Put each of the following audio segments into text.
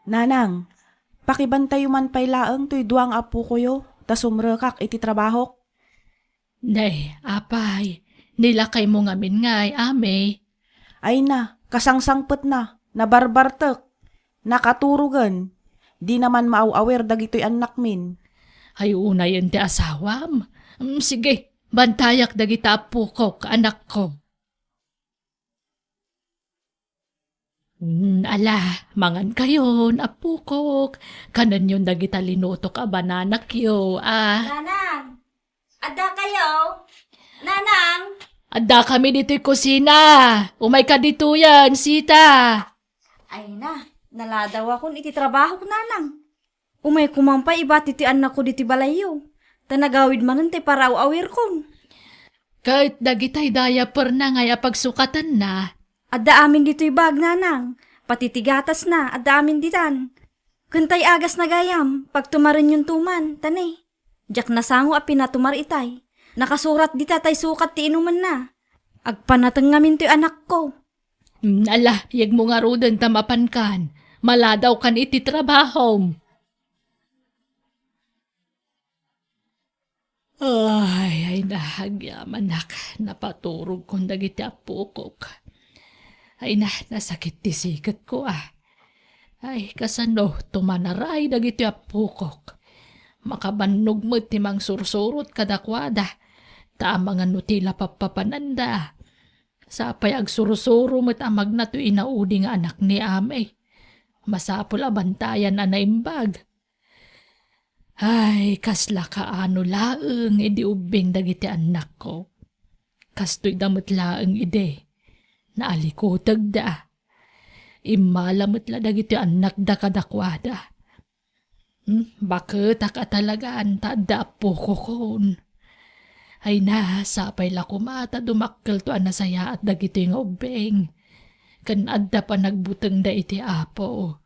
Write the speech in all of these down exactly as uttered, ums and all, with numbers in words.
Nanang, pakibantayo man pay laeng toy dua nga appokoyo, ta sumrekak iti trabahok. Nay, apay, nilakaymo ngamin ngay, Amay? Ay na, kasangsangpetna, nabarbartek, nakaturogen, dina man maaw-awir dagitoy annakmin. Ay, unayen ti asawam. Mm, sige, bantayak dagita appokok, anakko. Mm, ala, mangankayon, appokok. Kanenyon dagita linutok a bananakyo, a. Nanang, adda kayo? Nanang? Adda kami ditoy kusina. Umayka ditoyen, Sita. Ay na, naladawakon iti trabahok, Nanang. Umayko man pay ibati ti annakko ditoy balayyo, ta nagawid manen ti paraaw-awirkon. Ket dagitay diaperna ngay a pagsukatanna? Adda amin ditoy bag, Nanang. Pati ti gatasna, adda amin ditan. Ken tay agasna gayam, pagtumarenyonto man, ta ne, diak nasango a pinatumar itay. Nakasurat dita tay sukat ti inumenna. Agpanateng ngamin toy anakko. Mm, ala, yegmo ngaruden ta mapankan. Maladawkan iti trabahom. Ay, ay na, agyamanak, napaturogkon dagiti appokok. Ay na, nasakit ti siketko, a. Ay, kasano, tumanaray dagiti appokok. Makabannog met ti mangsursurot kadakuada, ta amangan no ti la pappapananda. Sapay agsursuro met a magna toy inaudi nga anak ni Amay. Masapul a bantayan a naimbag. Ay, kasla kaano laeng idi ubbing dagiti annakko. Kastoyda met laeng idi. Naalikutegda. Immala met la dagiti annakda kadakuada. Hmm, baketak a talagan ta adda appokokon. Ay na, sapay la koma ta dumakkelto a nasayaat dagitoy nga ubbing. Ken adda panagbutengda iti Apo.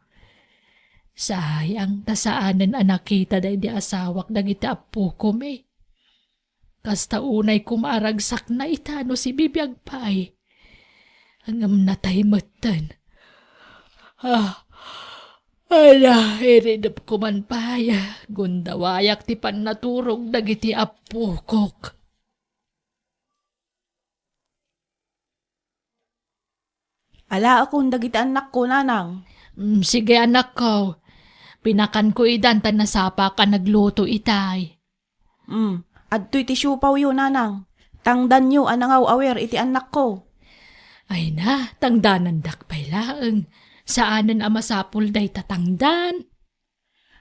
Sayang ta saanen a nakita daydi asawak dagiti appokomi. Kasta unay koma a ragsakna ita no sibibiag pay. Ngem natay metten. Ah, ala, iridepko man pay. Gundawayak ti pannaturog dagiti appokok. Alaekon dagiti annakko, Nanang. Mm, sige, anakko. Pinakanko idan ta nasapak a nagluto itay. Mm, adtoy ti siopawyo, Nanang. Tangdanyo a nangaw-awir iti annakko. Ay na, tangdanandak pay laeng. Saanen a masapul dayta tangdan.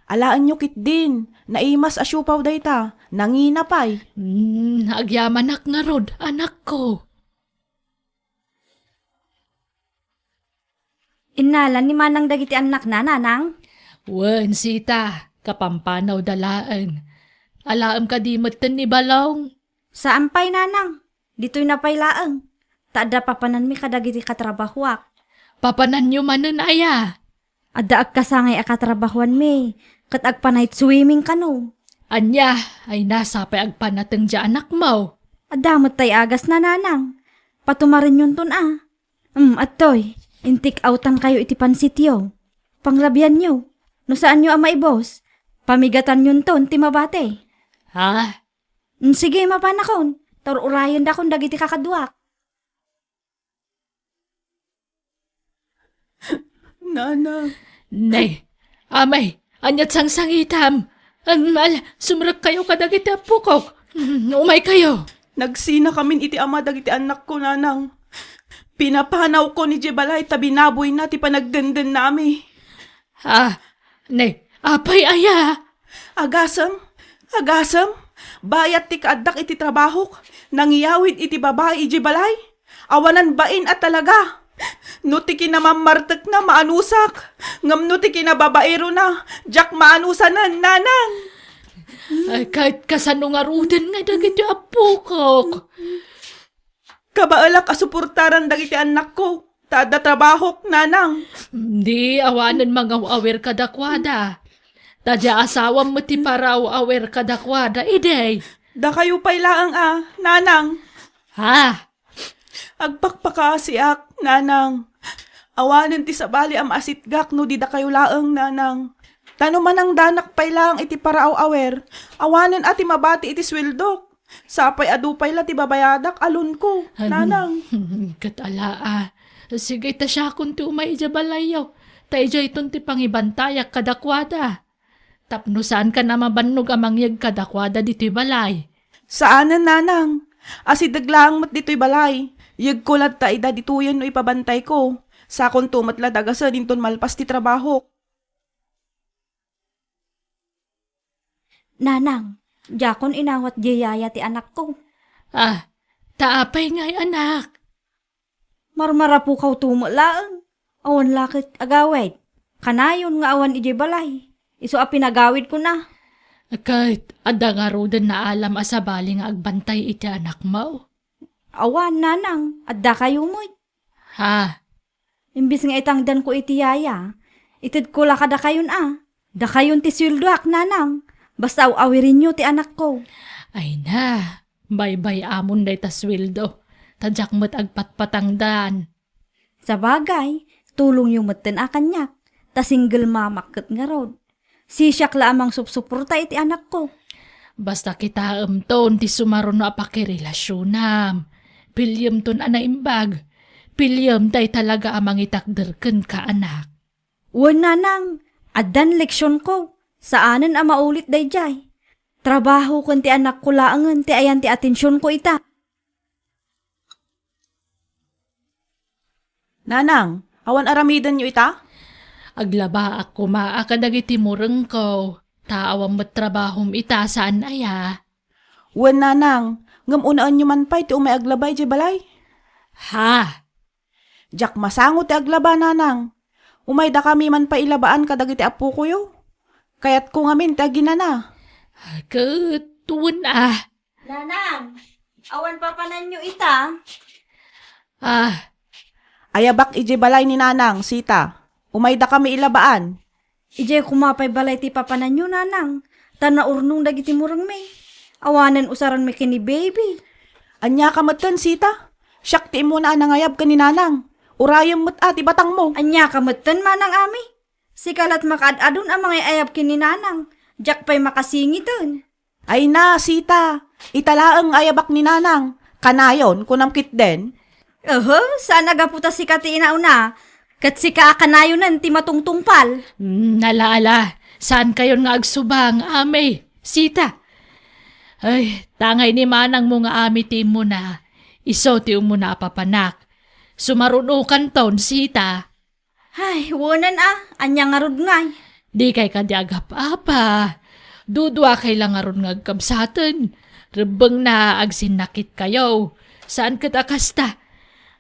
Alaenyo ketdin, naimas a siopaw dayta, nangina pay. Hmm, agyamanak ngarud, anakko. Innala ni Manang dagiti annakna, Nanang? Wen, sita, kapampanawda laeng. Alaem kadi metten ni Balong? Saan pay, Nanang. Ditoyna pay laeng. Ta adda papananmi kadagiti katrabahoak. Papananyo manen aya? Adda agkasangay a katrabahoanmi, ket agpa-night swimming kano. Ania, ay nasa pay agpanateng diay anakmo? Adda met tay agasna, Nanang. Patumarenyonton a. Em, adtoy, intik-awtankayo iti pansityo. Pangrabianyo. No saanyo a maibus, pamigatanyonton ti mabati. Ha? Mm, sige, mapanakon. Ta ur-urayendakon dagiti kakaduak. Nanang. Nay, amay, ania't sangsangitam? An-, al-, sumrekkayo kadagiti appokok. Mm, umaykayo. Nagsinakamin iti ama dagiti annakko, Nanang. Pinapanawko idiay balay ta binaboyna ti panagdendennami. Ah, ne, apay aya? Agasem, agasem, bayat ti kaaddak iti trabahok, nangiyawid iti babai idiay balay. Awanan bain a talaga. No ti kinamammartekna, maanusak. Ngem no ti kinababairona, diak maanusanen, Nanang. Ay, ket kasano ngaruden nga dagiti appokok? Kabaelak a suportaran dagiti annakko, ta adda trabahok, Nanang. Di, awanen mangaw-awir kadakuada. Ta diay asawam met ti paraw-awir kadakuada, idi. Dakayo pay laeng a, Nanang. Ha? Agpakpakaasiak, Nanang. Awanen ti sabali a maasitgak no di dakayo laeng, nanang. Ta no manangdanak pay laeng iti paraaw-awer, awanen a ti mabati iti sueldok. Sapay adu pay la ti babayadak a loan ko, nanang. Ket ala a. Sige, ta siakon ti umay idiay balayyo. Ta idiayton ti pangibantayak kadakuada. Tapno saankan a mabannog a mangyeg kadakuada ditoy balay. Saanen, nanang. Asideg laeng met ditoy balay. Yegko latta ida ditoyen no ipabantayko. Sakonto met la dagasen inton malpas ti trabahok. Nanang, diakon inawat diay yaya ti anakko. Ah, ta apay ngay, anak? Marmarapukawto met laeng. Awan la ket agawid. Kanayon nga awan idiay balay. Isu a pinagawidkon a. Ket adda ngaruden naalam a sabali nga agbantay iti anakmo? Awan, nanang. Addakayo met. Ha? Imbes nga itangdanko iti yaya, itedko la kadakayon a. Dakayon ti sueldoak, nanang. Basta aw-awirenyo ti anakko. Ay na, baybay-amon dayta sueldo. Ta diak met agpatpatangdan. Sabagay, tulongyo metten a kaniak. Ta single mamak ket ngarud. Sisiak la a mangsupsuporta iti anakko. Basta kitaemton ti sumaruno a pakirelasionam. Piliyemton a naimbag. Piliyem dayta talaga a mangitakder kenka, anak. Wen, nanang, addan leksionko. Saanen a maulit daydiay. Trabaho ken ti anakko laengen ti ayan ti atensionko ita. Nanang, awan aramidenyo ita? Aglabaak koma a kadagiti murengko, ta awan met trabahom ita, saan aya? Wen, nanang, ngem unaenyo man pay ti umay aglaba idiay balay. Ha? Diak masango ti aglaba, nanang. Umaydakami man pay ilabaan kadagiti appokoyo. Kayatko ngamin ti aginana. Ket wen a. Nanang, awan papananyo ita? Ah. Ayabak idiay balay ni Nanang, Sita. Umaydakami ilabaan. Idiay koma pay balay ti papananyo, Nanang, ta naurnong dagiti murengmi. Awanen usaranmi ken ni Baby. Ania ka metten, Sita? Siak ti immuna a nangayab ken ni Nanang. Urayem met a ti batangmo. Ania ka metten, Manang Ami? Sika lat makaad-adun a mangay-ayab ken ni Nanang. Diak pay makasingiten. Ay na, Sita, ita laeng ayabak ni Nanang. Kanayon, kunam ketdin. Oho, saan a gapu ta sika ti inauna, ket sika a kanayonen ti matungtungpal. Mm, ala, ala, saankayon nga agsubang, Ami, Sita. Ay, tangay ni manangmo nga Ami ti immuna, isu ti umuna a papanak. Sumarunokanton, Sita. Ay, wenen a, ania ngarud ngay? Dikay kadi agap-apa. Duduakay la ngarud nga agkabsaten. Rebbengna, agsinnakitkayo. Saan ket a kasta?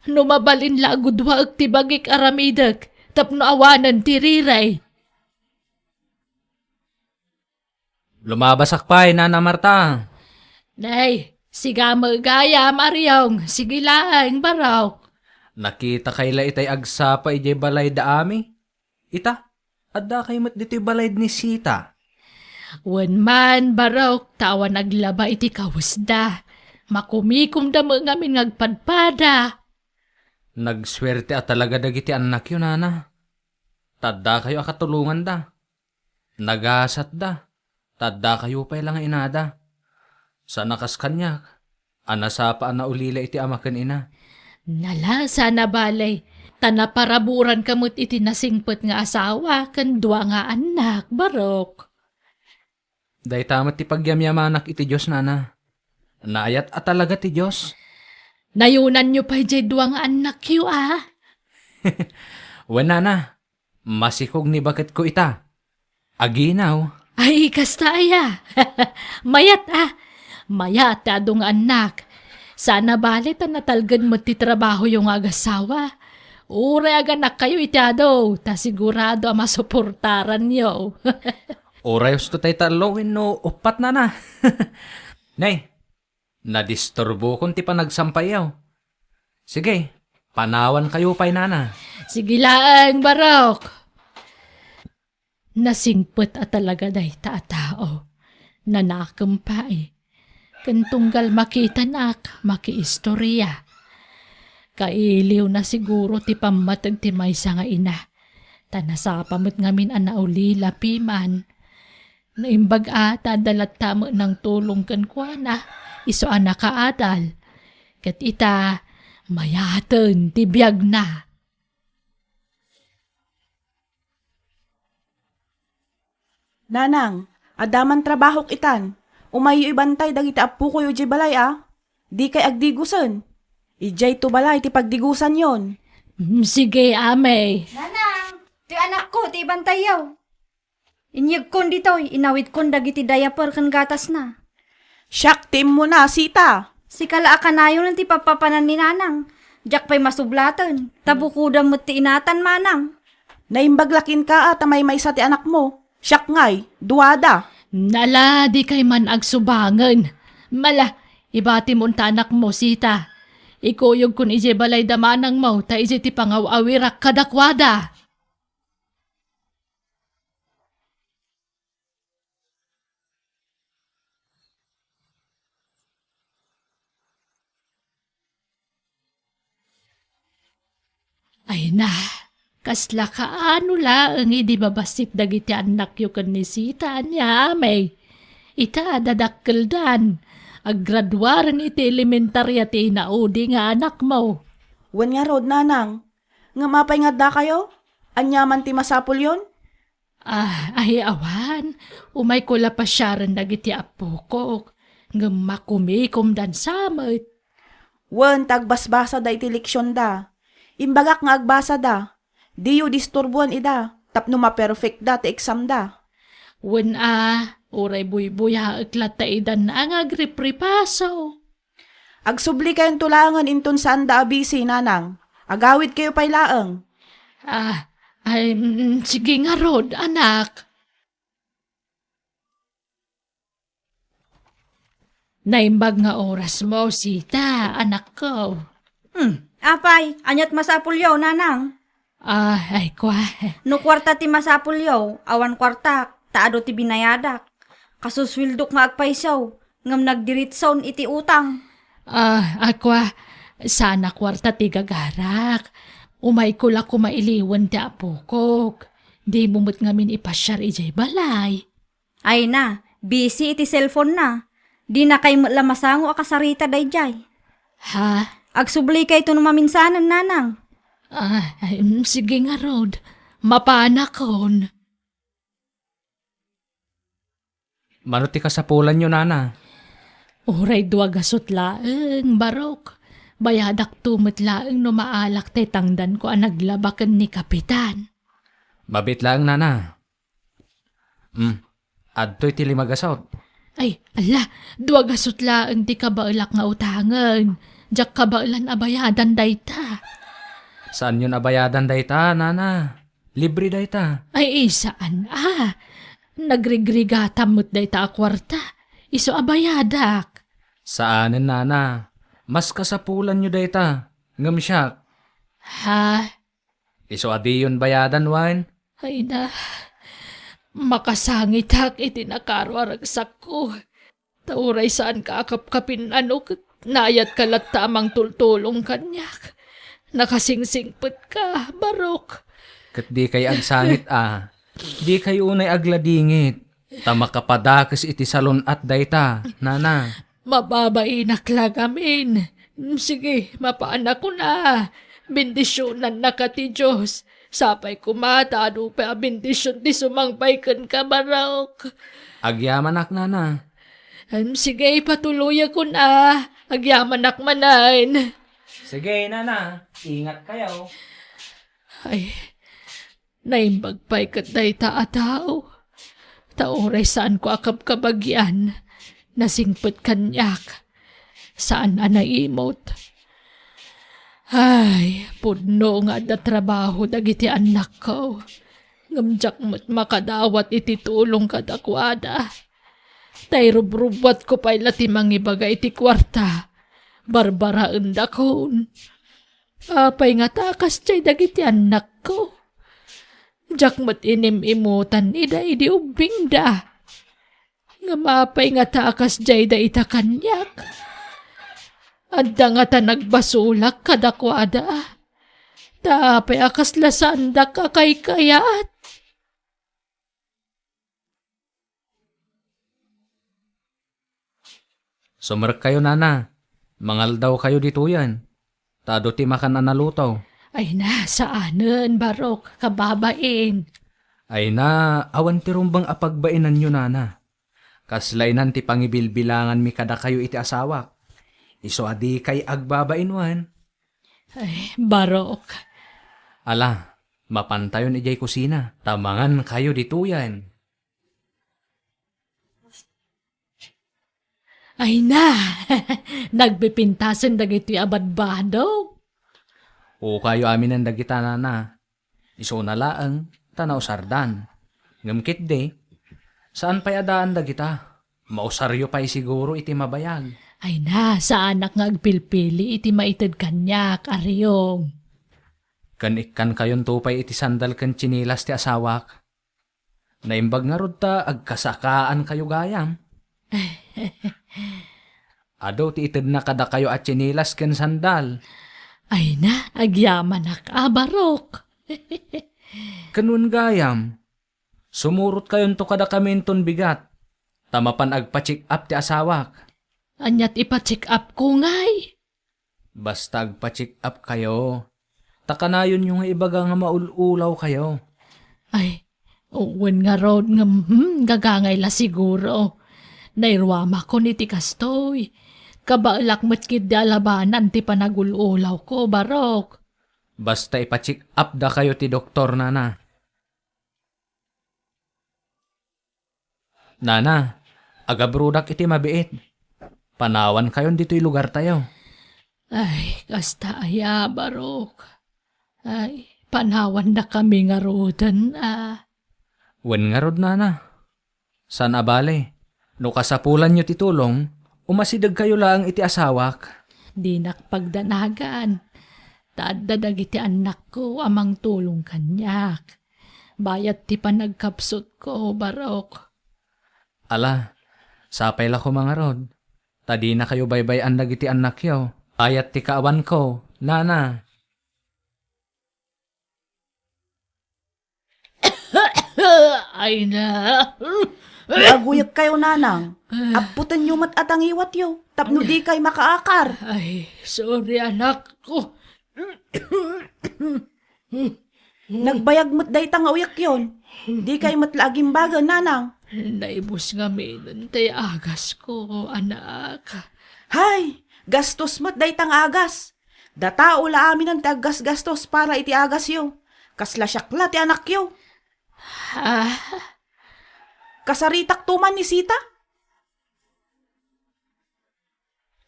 No mabalin la a guduaek ti bagik aramidek, tapno awanen ti rirey. Lumabasak pay, Nana Marta. Nay, siga met gayam, Ariong. Sige laeng, Barok. Nakitakay la itay agsapa idiay balay da Ami. Ita, addakay met ditoy balay ni Sita. Wen man, Barok, ta awan aglaba iti kawesda. Makumikomda met ngamin nga agpadpada. Nagsuerte a talaga dagiti annakyo, Nana. Ta addakayo a katulonganda. Nagasatda, ta addakayo pay la nga inada. Saan a kas kaniak, a nasapa a naulila iti ama ken ina. Nalasa na balay, ta naparaburanka met iti nasingpet nga asawa ken dua nga annak, Barok. Dayta met ti pagyamyamanak iti Dios, Nana. Naayat a talaga ti Dios. Nayonanyo pay diay dua nga annakyo, a? Wen, Nana. Masikog ni baketko ita. Aginaw. Ay, kasta aya. Mayat a. Mayat ti adu nga annak. Saan a bale ta natalged met ti trabahoyo nga agasawa. Uray aganakkayo iti adu, ta sigurado a masuportaranyo. Uray usto tay tallo wenno uppat, Nana. Nay, nadisturbokon ti panagsampayyo. Sige, panawankayo pay, Nana. Sige laeng, Barok. Nasingpet a talaga dayta a tao. Nanakem pay. Ken tunggal makitanak, makiistoria. Kailiwna siguro ti pammateg ti maysa nga ina, ta nasapa met ngamin a naulila piman. Naimbag a ta adda latta met nangtulong kenkuana, isu a nakaadal. Ket ita, mayaten ti biagna. Nanang, adda man trabahok itan. Umayyo ibantay dagiti appokoyo idiay balay a. Dikay agdigusen. Idiayto balay ti pagdigusanyon. Mm, sige, amay. Nanang, ti anakko ti ibantayyo. Inyegkon ditoy, inawidkon dagiti diaper ken gatasna. Siak ti immuna, Sita. Sika la a kanayon ti pappapanan ni Nanang. Diak pay masublaten. Ta bukodam met ti inatan, Manang. Naimbag la kenka a ta maymaysa ti anakmo. Siak ngay, duada. Nala, dikay man agsubangen. Mala, ibatimon ta anakmo, Sita. Ikuyogkon idiay balay da manangmo, ta idiay ti pangaw-awirak kadakuada. Ay na, kasla kaano laeng idi babassit dagiti annakyo ken ni Sita ania, amay. Ita, dadakkeldan. Aggraduaren iti elementaria ti inaudi nga anakmo. Wen ngarud, Nanang. Ngem apay nga addakayo? Ania man ti masapulyon? Ah, ay awan. Umayko la pasiaren dagiti appokok. Ngem makumikomdan sa met. Wen, ta agbasbasada iti leksionda. Imbagak nga agbasada. Diyo disturboen ida, tapno maperfectda ti examda. Wen a, uray buybuyaek latta idan a nga agripripaso. Agsublikayonto laengen inton saanda a busy, Nanang. Agawidkayo pay laeng. Ah, ay, mm, sige ngarud, anak. Naimbag nga orasmo, Sita, anakko. Hmm, apay, aniat masapulyo, Nanang? Ah, ay, kwa. No kuarta ti masapulyo, awan kuartak, ta adu ti binayadak. Kasuswildok nga agpayso, ngem nagdiritson iti utang. Ah, ay, kwa, saan a kuarta ti gagarak. Umayko la koma iliwen ti apokok. Dimo met ngamin ipasiar idiay balay. Ay na, busy iti cellphone-na. Dinakay met la masango a kasarita daydiay. Ha? Agsublikayto no maminsanen, Nanang. Ah, ay, mm, sige ngarud. Mapanakon. Mano ti kasapulanyo, Nana? Uray dua gasut laeng, Barok. Bayadakto met laeng no maalak ti tangdanko a naglaba ken ni Kapitan. Mabit laeng, Nana. Hmm. Adtoy ti lima gasut. Ay, ala, dua gasut laeng ti kabaelak nga utangen. Diak kabaelan a bayadan dayta. Saanyon a bayadan dayta, Nana? Libre dayta. Ay, saan a. Nagrigrigatam met dayta a kuarta. Isu a bayadak. Saanen, Nana. Mas kasapulanyo dayta. Ngem siak. Ha? Isu a diyon bayadan, wen? Ay na, makasangitak iti nakaro a ragsakko. Ta uray saanka a kapkapin-ano ket naayatka latta a mangtultulong kaniak. Nakasingsingpetka, Barok. Ket dikay agsangit a. Dikay unay agladingit. Ta makapadakes iti salun-at dayta, Nana. Mababainak la ngamin. Sige, mapanakon a. Bendisionannaka ti Dios. Sapay koma ta adu pay a bendision ti sumangpay kenka, Barok. Agyamanak, Nana. Em, sige, patuloyakon a. Agyamanak manen. Sige, Nana. Ingat kayo. Ay, naimbag pay ket dayta a tao. Ta uray saanko a kabkabagian, nasingpet kaniak. Saan a naimot. Ay, pudno nga adda trabaho dagiti annakko. Ngem diak met makadawat iti tulong kadakuada. Ta irubrubbuatko pay la ti mangibaga iti kuarta. Barbaraendakon. Apay ngata a kasdiay dagiti annakko? Diak met inim-imutan ida idi ubbingda. Ngem apay ngata a kasdiay dayta kaniak? Adda ngata nagbasolak kadakuada. Ta apay a kasla saandak a kaykayat? Sumrekkayo, nana. Mangaldawkayo ditoyen. Ta adu ti makan a naluto. Ay na, saanen, Barok, kababain. Ay na, awan ti rumbeng a pagbainanyo, nana. Kasla inan ti pangibilbilanganmi kadakayo iti asawak. Isu a dikay agbabain wen. Ay, Barok. Ala, mapantayon idiay kusina, ta mangankayo ditoyen. Ay na, nagpipintasen dagitoy a badbado. Ukayo aminen dagita, nana. Isuna laeng, ta nausardan. Ngem ketdi, saan pay a daan dagita. Mausaryo pay siguro iti mabayag. Ay na, saanak nga agpilpili iti maited kaniak, Ariong. Ken ikkankayonto pay iti sandal ken tsinelas ti asawak. Naimbag ngarud ta agkasakaankayo gayam. Adu ti itedna kadakayo a tsinelas ken sandal. Ay na, agyamanak a, Barok. Ken wen gayam, sumurotkayonto kadakami inton bigat, ta mapan agpa-check up ti asawak. Ania ti ipa-check up ko ngay? Basta agpa-check up kayo. Ta kanayonyo nga ibaga nga maul-ulaw kayo. Ay, wen ngarud ngem, hmm, gagangay la siguro. Nairuamakon iti kastoy. Kabaelak met ketdi a labanan ti panagul-ulaw ko, Barok. Basta ipa-check up da kayo ti doktor, nana. Nana, agabrodak iti mabiit. Panawankayon ditoy lugartayo. Ay, kasta aya, Barok. Ay, panawandakami ngaruden, a. Wen ngarud, nana. Saan a bale, no kasapulanyo ti tulong, umasidegkayo laeng iti asawak. Dinak pagdanagan. Ta adda dagiti annakko a mangtulong kaniak. Bayat ti panagkapsutko, Barok. Ala, sapay la koma ngarud, ta dinakayo baybay-an dagiti annakyo. Bayat ti kaawanko, nana. Ay na. Aguyekkayo, nanang. Apputenyo met a tangiwatyo, tapno dikay makaakar. Ay, sorry, anakko. Nagbayag met dayta nga uyekyon. Dikay met la agimbagen, nanang. Naibus ngaminen ti agasko, anak. Hay, gastos met dayta nga agas. Datao la aminen ti aggasgastos para iti agasyo. Kasla siak la ti anakyo. Ah? Kasaritakto man ni Sita?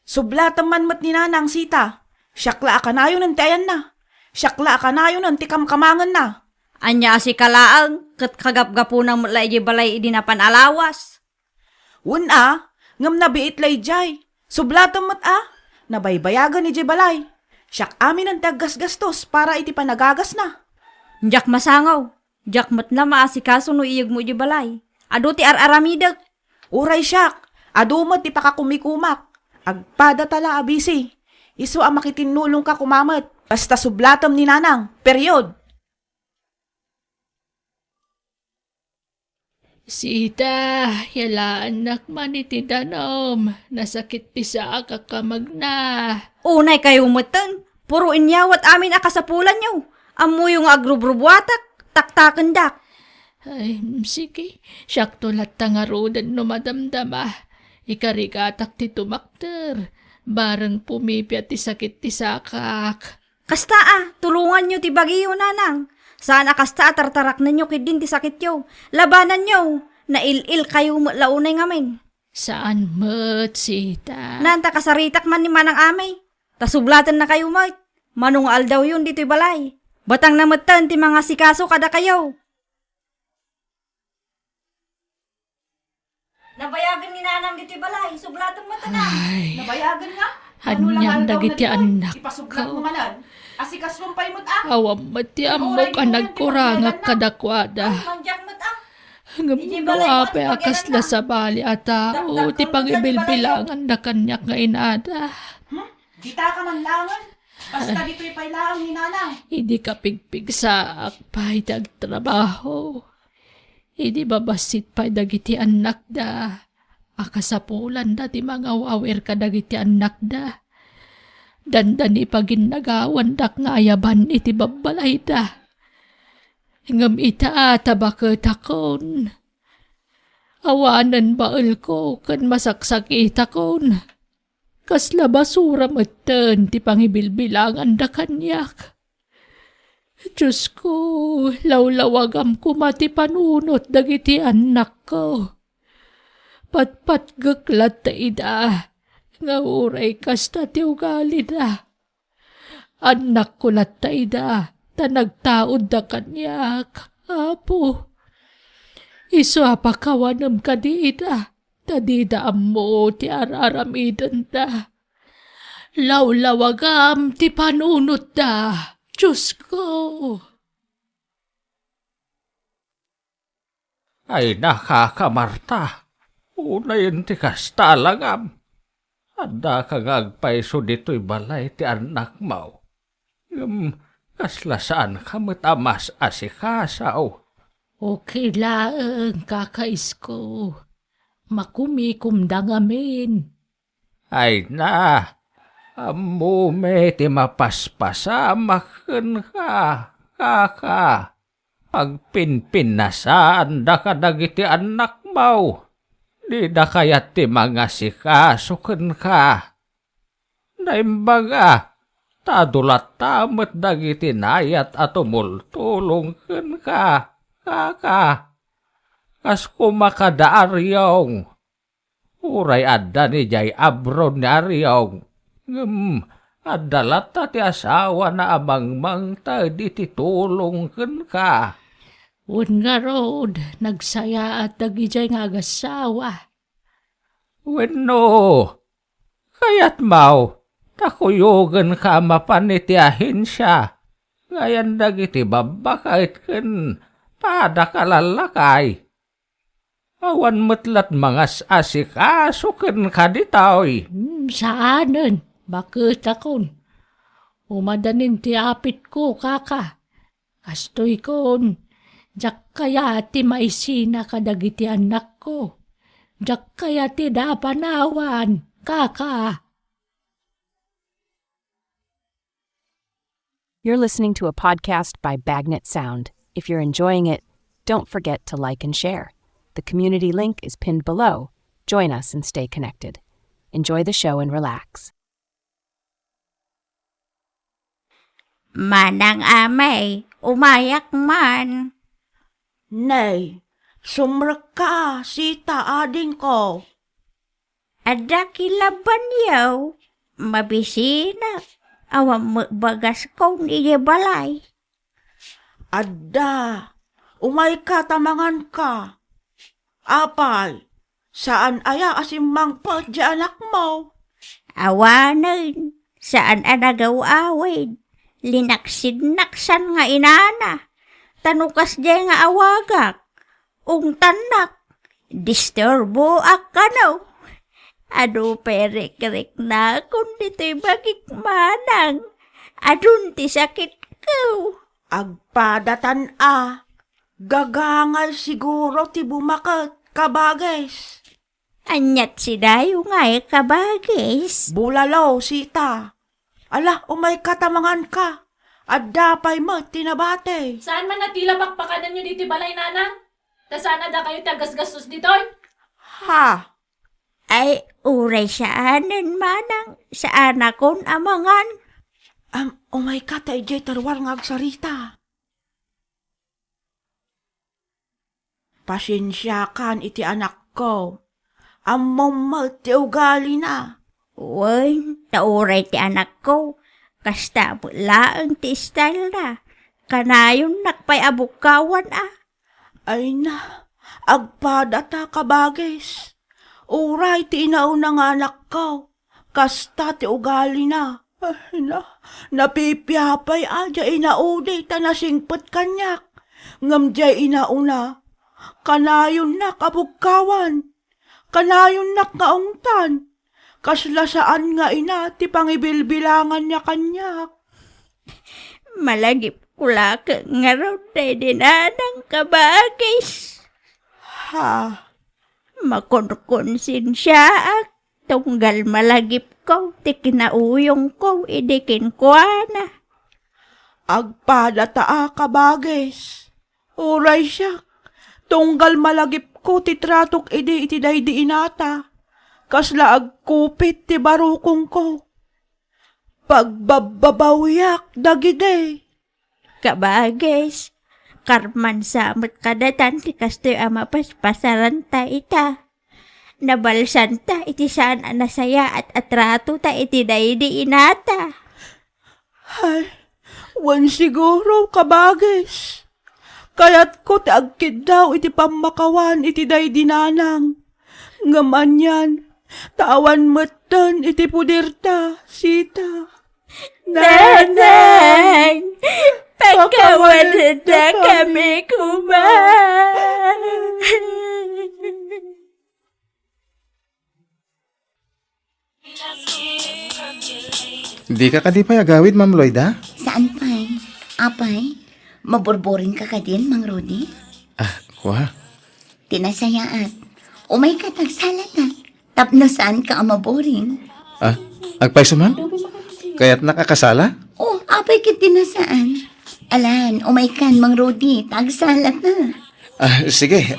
Sublatem man met ni Nanang Sita. Siak la a kanayonen ti ayanna. Siak la a kanayonen ti kamkamangenna. Ania a sika laeng, ket kagapgapuna met la idiay balay idi napan a lawas? Wen a, ngem nabiit la idiay. Sublatem met a, nabaybayagen idiay balay. Siak aminen ti aggasgastos para iti panagagasna. Diak masango. Diak met la maasikaso no iyegmo idiay balay. Adu ti ar-aramidek. Uray siak, adu met ti pakakumikumak. Agpadata la a busy. Isu a makitinnulongka koma met. Basta sublatem ni Nanang. Period. Sita, yalaannak man iti danum. Nasakit ti saak a kamagna. Unay kayo metten, puro inyawat amin a kasapulanyo. Ammoyo nga agrubrubuatak, taktakendak. Ay, sige, siakto latta ngaruden no madamdama. Ikarigatak ti tumakder. Bareng pumipia ti sakit ti sakak. Kasta a, tulonganyo ti bagiyo, nanang. Saan a kasta a tartaraknenyo ketdin ti sakityo. Labananyo, nail-il kayo met la unay ngamin. Saan met, Sita? Nanta kasaritak man ni Manang Amay. Ta sublatenna kayo met. Mano nga aldawyon ditoy balay. Batangna metten ti mangasikaso kadakayo. Nabayagen ni Nanang ditoy balay, sublaten met, anak. Ay. Nabayagen nga? Anian dagiti annakko? Ipasublat mo manen. Asikasom pay met, ah. Awan met ti ammok a nagkurangak kadakuada. Ay, mandiak met, ah. Ngem no apay a kasla sabali a tao ti pangibilbilanganda kaniak nga inada. Hmm? Kita ka man laengen, basta ditoy pay laeng ni Nanang. Idi kapigpigsaak pay ti agtrabaho, idi babassit pay dagiti annakda a kasapulanda ti mangawawir kadagiti annakda, dandani paginnagawandak nga ayaban iti babbalayda. Ngem ita, ta baketakon, awanen baelko ken masaksakitakon. Kasla basura metten ti pangibilbilanganda kaniak. Diosko, lawlawagam koma ti panunot dagiti annakko. Patpatgek latta ida, nga uray kasta ti ugalida. Annakko latta ida, ta nagtaudda kaniak, Apo. Isu a pakawanem kadi ida, ta dida ammo ti ar-aramidenda. Lawlawagam ti panunotda, Diosko. Ay, nakaka, Marta, unayen ti kasta, alagam. Addaka nga agpayso ditoy balay ti annakmo. Ngem kasla saanka met a mas-asikaso? Okay laeng, Kaka Isko. Makumikomda ngamin. Ay na, ammomi ti mapaspasamak kenka, Kaka. Agpinpinnasaanda kadagiti annakmo. Dida kayat ti mangasikaso kenka. Naimbag a, ta adu latta met dagiti nayat a tumultulong kenka, Kaka. Kas koma kada Ariong. Uray adda ni jay abron ni Ariong, ngem adda latta ti asawana a mangmangted iti tulong kenka. Wen ngarud, nagsayaat dagijay nga agassawa. Wenno, kayatmo ta kuyogenka mapan iti ahensia nga ayan dagiti babbaket ken padaka lallakay? Awan met lat mangas-asikaso kenka ditoy. Hmm, saanen, baketakon. Umadanin ti apitko, Kaka. Kastoy kun, diak kayat ti maisina kadagiti annakko. Diak kayat ti dapanawan, Kaka. You're listening to a podcast by Bagnet Sound. If you're enjoying it, don't forget to like and share. The community link is pinned below. Join us and stay connected. Enjoy the show and relax. Manang Amay, umayak man. Nay, sumrekka, sita, adingko. Adda kilabbanyo, mabisinak, awan met bagaskon idiay balay. Adda, umayka ta manganka. Apay, saan aya a simmangpet diay anakmo? Awanen, saan a nagaw-awid. Linaksidnaksan nga inana. Ta no kasdiay nga awagak, ungtannak, disturboak kano. Adu pay rikriknakon ditoy bagik, manang. Adun ti sakitko. Agpadatan a. Gagangay siguro ti bumaket, kabagis. Aniat sidayo ngay, kabagis? Bulalo, sita. Ala, umayka ta manganka. Adda pay met ti nabati. Saan man a ti la pakpakanenyo ditoy balay, nanang? Ta saan a dakayo ti agasgastos ditoy? Ha? Ay, uray saanen, manang, saanakon a mangan. Am, umayka ta idiay taruar nga agsarita. Pasiensiakan iti anakko. Ammom met ti ugalina. Wen, ta uray ti anakko, kasta met laeng ti stylena. Kanayonnak pay a bukkawan a. Ay na, agpadata, kabagis. Uray ti inauna nga anakko, kasta ti ugalina. Ay na, napipia pay a diay inaudi ta nasingpet kaniak. Ngem diay inauna, kanayonnak a bukkawan. Kanayonnak nga ungtan. Kasla saan nga ina ti pangibilbilanganna kaniak. Malagipko laeng ngarud daydi nanang, kabagis. Ha? Makonkonsensiaak tunggal malagipko ti kinauyongko idi kenkuana. Agpadata a, kabagis. Uray siak, tunggal malagipko ti tratok idi iti daydi inata, kasla agkupit ti barukongko. Pagbabbabawiak dagidi. Kabagis, karman sa met kadatan ti kastoy a mapaspasaranta ita. Nabalsanta iti saan a nasayaat a tratota iti daydi inata. Ay, wen siguro, kabagis. Kayatko ti agkiddaw iti pammakawan iti daydi nanang. Ngem anian, ta awan metten iti puderta, sita. Nanang, pakawanendakami koma. Dika kadi pay agawid, Ma'am Loida? Saan pay? Apay, maburburing ka kadin, Mang Rudy? Ah, kua. Ti nasayaat, umay ka ta agsalata. Tapno saan ka a maburing. Ah, agpayso, ma'am? Kayatnak a kasala? Oh, apay ket ti nasaan. Alan, umay kan, Mang Rudy, ta agsalata. Ah, sige.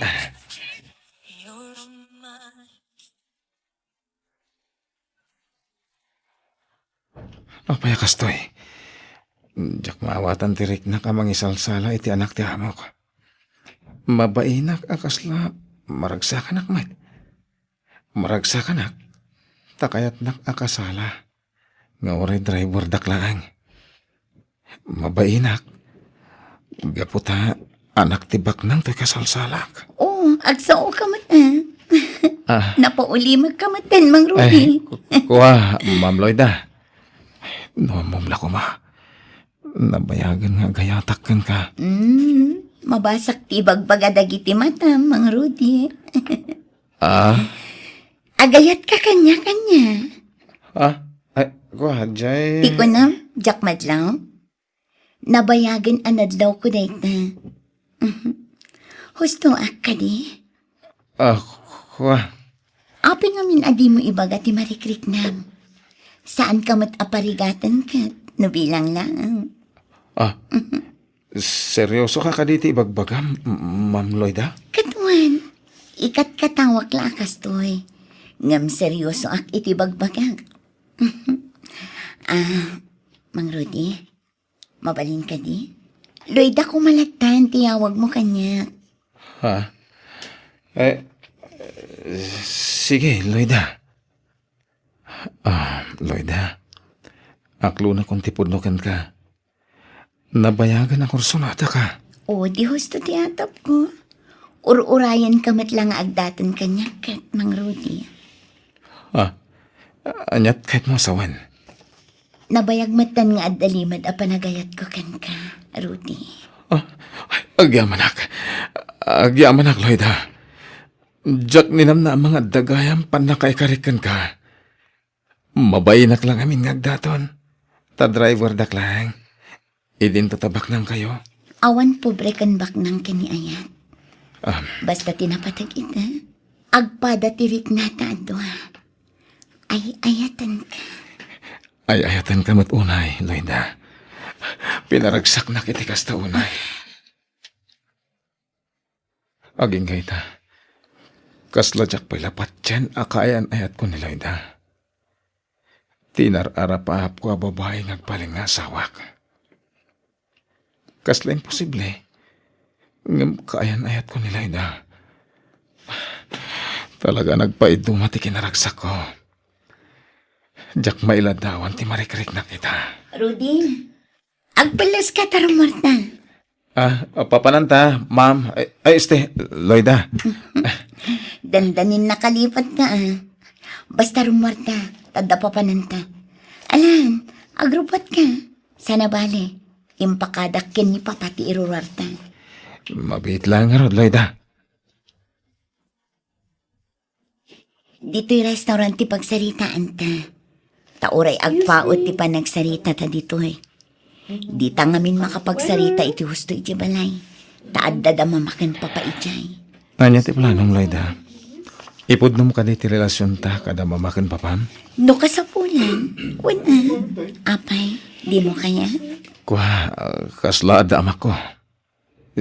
Apay a kastoy? Diak maawatan ti riknak a mangisalsala iti anak ti amok. Mabainak a kasla maragsakanak met. Maragsakanak, ta kayatnak a kasala nga uray driverdak laeng. Mabainak, gapu ta anak ti baknang toy kasalsalak. Oh, agsao ka met, ah. Ah. Napaulimag ka met, Mang Rudy. Ay, ku-, kua, Ma'am Loida. No ammom la koma, nabayagen nga agayatak kenka. Mm, mabasak ti ibagbaga dagiti matam, Mang Rudy. Ah? Agayatka kaniak, ania? Ah? Ay, kua, jay. Ti kunam, diak madlaw? Nabayagen a nadlawko dayta. Mhm. Hustoak kadi? Ah, kua. Apay ngamin a dimo ibaga ti marikriknam? Saanka met a parigaten ket no bilang laeng. Ah, mhm. Seryoso ka kadi iti ibagbagam, M-, Ma'am Loida? Ket wen, ikatkatawak la a kastoy. Ngem seryosoak iti bagbagak. Ah, Mang Rudy, mabalin kadi? Loida koma lattan ti yawagmo kaniak. Ha? Eh, sige, Loida. Ah, Loida. Aklonakon ti pudno kenka. Nabayagen a kursunataka. O, di husto ti atapko. Ur-urayenka met la nga agdaton kaniak ket, Mang Rudy. Ah, aniat kayatmo a sawen? Nabayag metten nga adda limed a panagayatko kenka, Rudy. Ah, agyamanak. Agyamanak, Loida. Diak ninamnama nga adda gayam pannakaikarik kenka. Mabainak la ngamin nga agdaton. Ta driverdak laeng. Idinto ta baknangkayo. Awan pobre ken baknang ken ni ayat. Am. Basta ti napateg ita, agpada ti riknata a dua. Ay-ayatenka. Ay-ayatenka met unay, Loida. Pinaragsaknak iti kasta unay. Agingga ita, kasla diak pay la patien a kaayan-ayatko ni Loida. Ti inar-arapaapko a babai nga agbalin nga asawak. Kasla imposible, ngem kaayan-ayatko ni Loida. Talaga nagpaiduma ti kinaragsakko. Diak mailaddawan ti marikriknak ita. Rudy, agpelleska ta rummuarta. Ah, papananta, ma'am. Ay, ay, este, Loida. Dandanin nakalipat ka, ah. Basta rummuarta, tadda papananta. Alan, agrupot ka. Sana bale, impakadak ken ni Papa ti iruruarta. Mabiit lang ngarud, Loida. Ditoy restaurant ti pagsaritaanta. Ta uray agpaut ti panagsaritata ditoy. Dita ngamin makapagsarita iti husto iti balay. Ta adda da mama ken papa idiay. Ania ti planong, Loida? Ipudnom kadi ti relasionta kada mama ken papam? No kasapulan, wen a. Apay, dimo kayat? Kua, kasla adda amakko.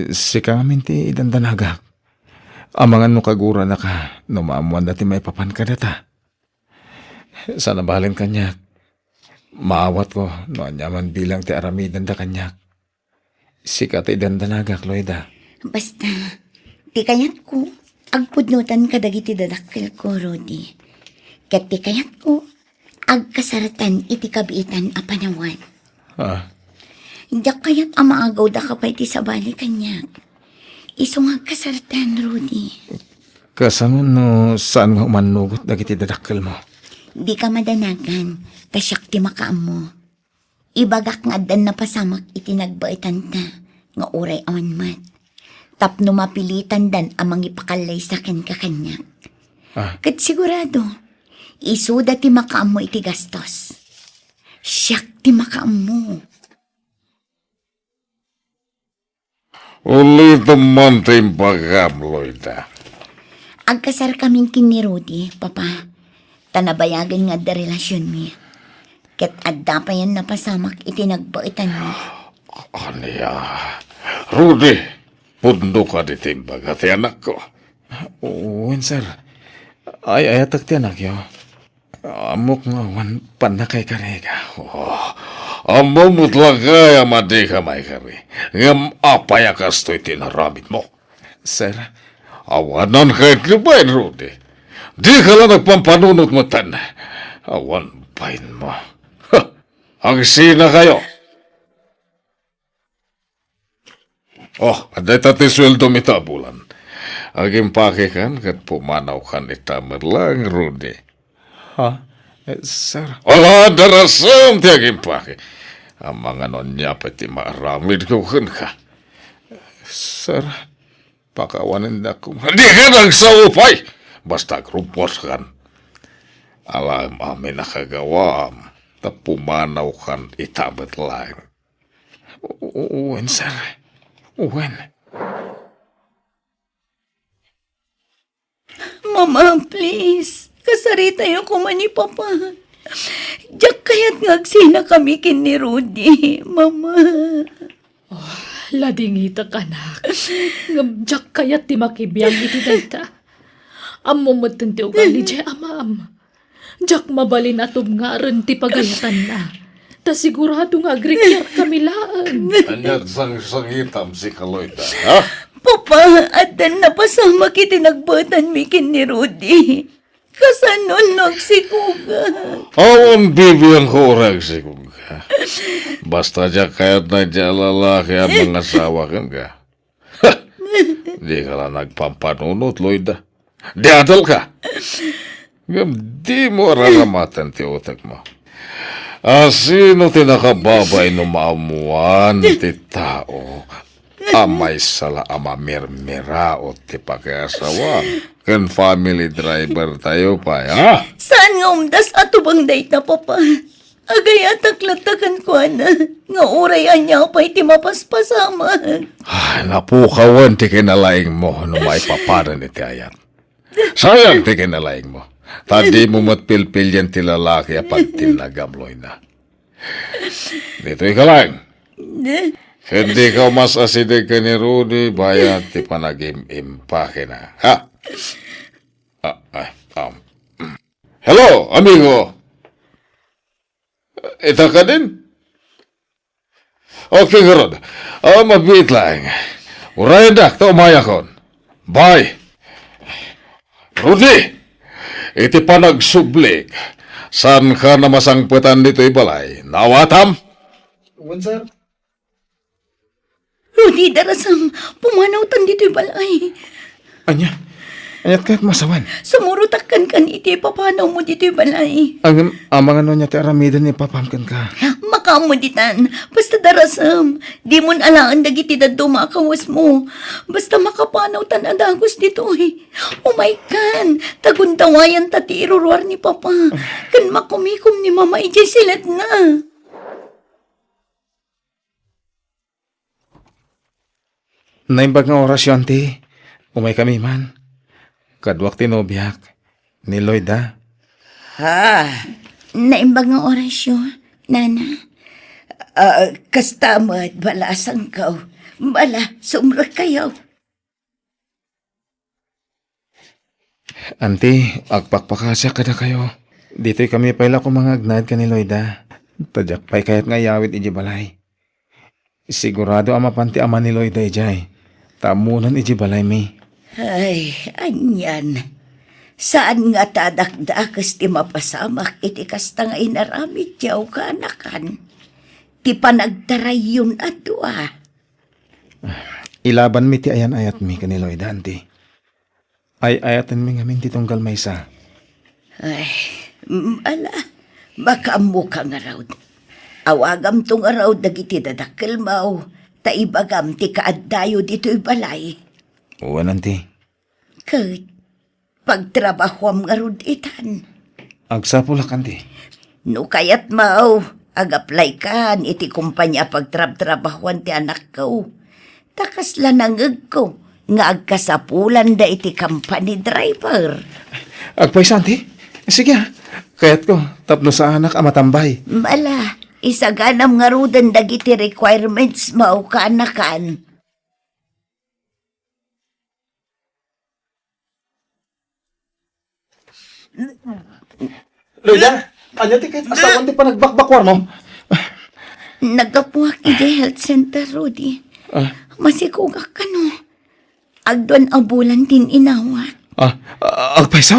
Sika ngamin ti idandanagak. Amangan no kaguranaka no maammoanda ti maipapan kadata. Saan a balen kaniak. Maawatko no ania man bilang ti aramidenda kaniak. Sika ti idandanagak, Loida. Basta, ti kayatko, agpudnotan kadagiti dadakkelko, Rudy. Ket ti kayatko, agkasartan iti kabiitan a panawen. Ah. Diak kayat a maagawdaka pay ti sabali kaniak. Isu nga agkasartan, Rudy. Kasano no saan nga umannugot dagiti dadakkelmo? Dika madanagan, ta siak ti makaammo. Ibagak nga addan napasamak iti nagbaetanta nga uray awan met. Tapno mapilitandan a mangipakallaysa kenka kaniak. Ah. Ket sigurado, isuda ti makaammo iti gastos. Siak ti makaammo. Ulitem man ti imbagam, Loida. Agkasarkamin ken ni Rudy, Papa. Ta nabayagen nga adda relasionmi. Ket adda payen napasamak iti nagbaetanmi. Ania? Rudy, pudno kadi ti imbaga ti anakko? Wen, sir. Ay-ayatek ti anakyo. Ammok nga awan pannakaikariga. Oh, ammom met la ngay a madika maikari. Ngem apay a kastoy ti inaramidmo? Sir? Awanan kayat ni bain, Rudy. Dika la nagpampanunot metten. Awan bainmo. Ha! Agsinakayo. Oh, dayta ti sueldom ita a bulan. Agimpakekan ket pumanawkan ita met laeng, Rudy. Ha? Eh, sir? Ala, darasem ti agimpake. Amangan no ania pay ti maaramidko kenka. Sir, pakawanendak koma. Dika agsao pay! Basta agrupos kan. Alaem amin a kagawaam, ta pumanawkan ita met laeng. U-, u-, wen, sir. Wen. Mama, please. Kasaritayo koma ni Papa. Diak kayat nga agsinakami ken ni Rudy, Mama. Oh, ladingitek, anak. Ngem diak kayat ti makibiang iti dayta. Ammom metten ti ugali diay amam. Diak mabalin a tubngaren ti pagayatanna. Ta sigurado nga agrikriarkami laeng. Ania ti sangsangitam, sika Loida, ha? Papa, addan napasamak iti nagbaetanmi ken ni Rudy. Kasano no agsikogak? Awan bibiangko uray agsikogak. Basta diak kayat daydiay a lalaki a mangasawa kenka. Ha! Dika la nagpampanunot, Loida. Diadalka! Ngem dimo araramatan ti utekmo. A sino ti nakababain no maammoan ti tao a maysa la a mamirmiraot ti pakiasawam ken family driver tayo pay, ha? Saan nga umdas a tubang dayta, Papa? Agayatak latta kenkuana nga uray ania pay ti mapaspasamak. Ay, napukawen ti kinalaingmo no maipapanan iti ayat. Sayang ti kinalaingmo. Ta dimo met pilpilian ti lalaki a pagtinnagam, Loida. Ditoy ka laeng. Ket dika umas-asideg ken ni Rudy bayat ti panagim-impakena. Ha? Ah, ah, um. Hello, amigo. Ita kadin? Okay, ngarud. Ah, mabiit laeng. Urayendak ta umayakon. Bye. Rudy, iti panagsublik, saanka a masangpetan ditoy balay? Naawatam? Wen, sir. Rudy, darasam, pumanawtan ditoy balay. Ania? Aniat kayat masawen? Sumurotak kenka iti ipapanawmo ditoy balay. Ngem, amangan no ania ti aramiden ni papam kenka. Maka- Ammo ditan, basta darasem, dimon alaen dagiti dadduma a kawesmo. Basta makapanawtan a dagus ditoy. Umaykan, ta gundawayanta ti iruruar ni Papa, ken makumikom ni Mama idiay siledna. Naimbag nga orasyo, Auntie. Umaykami man. Kaduak ti nobiak, ni Loida. Ha? Naimbag nga orasyo, Nana. Ah, kasta met, bala a sangkaw. Bala, sumrekkayo. Auntie, agpakpakasiak kadakayo. Ditoy kami pay la koma nga agnaed ken ni Loida. Ta diak pay kayat nga iyawid idiay balay. Sigurado a mapan ti ama ni Loida idiay, ta ammonan idiay balaymi. Ay, anian. Saan nga ta dakdakes ti mapasamak iti kasta nga inaramidyo, kaanakan? Ti panagtarayyon a dua. Ilabanmi ti ayan-ayatmi ken ni Loida, Auntie. Ay-ayatenmi ngamin ti tunggal maysa. Ay, mm, ala, makaammoka ngarud. Awagamto ngarud dagiti dadakkelmo, ta ibagam ti kaaddayo ditoy balay. Wen, Auntie. Ket, pagtrabahoam ngarud itan. Agsapulak, Auntie. No kayatmo, ag-applykan iti kompania a pagtrabtrabahoan ti anakko. Ta kasla nangegko nga agkasapulanda iti company driver. Agpayso, Auntie? Sige, ah. Kayatko, tapno saanak a matambay. Ala, isaganam ngaruden dagiti requirementsmo, kaanakan. Loida, ania ti ket asawan ti panagbakbakuarmo? Naggapuak idiay health center, Rudy. Ah. Masikugak kano. Agduan a bulan ti inawak. Ah, ah, agpayso?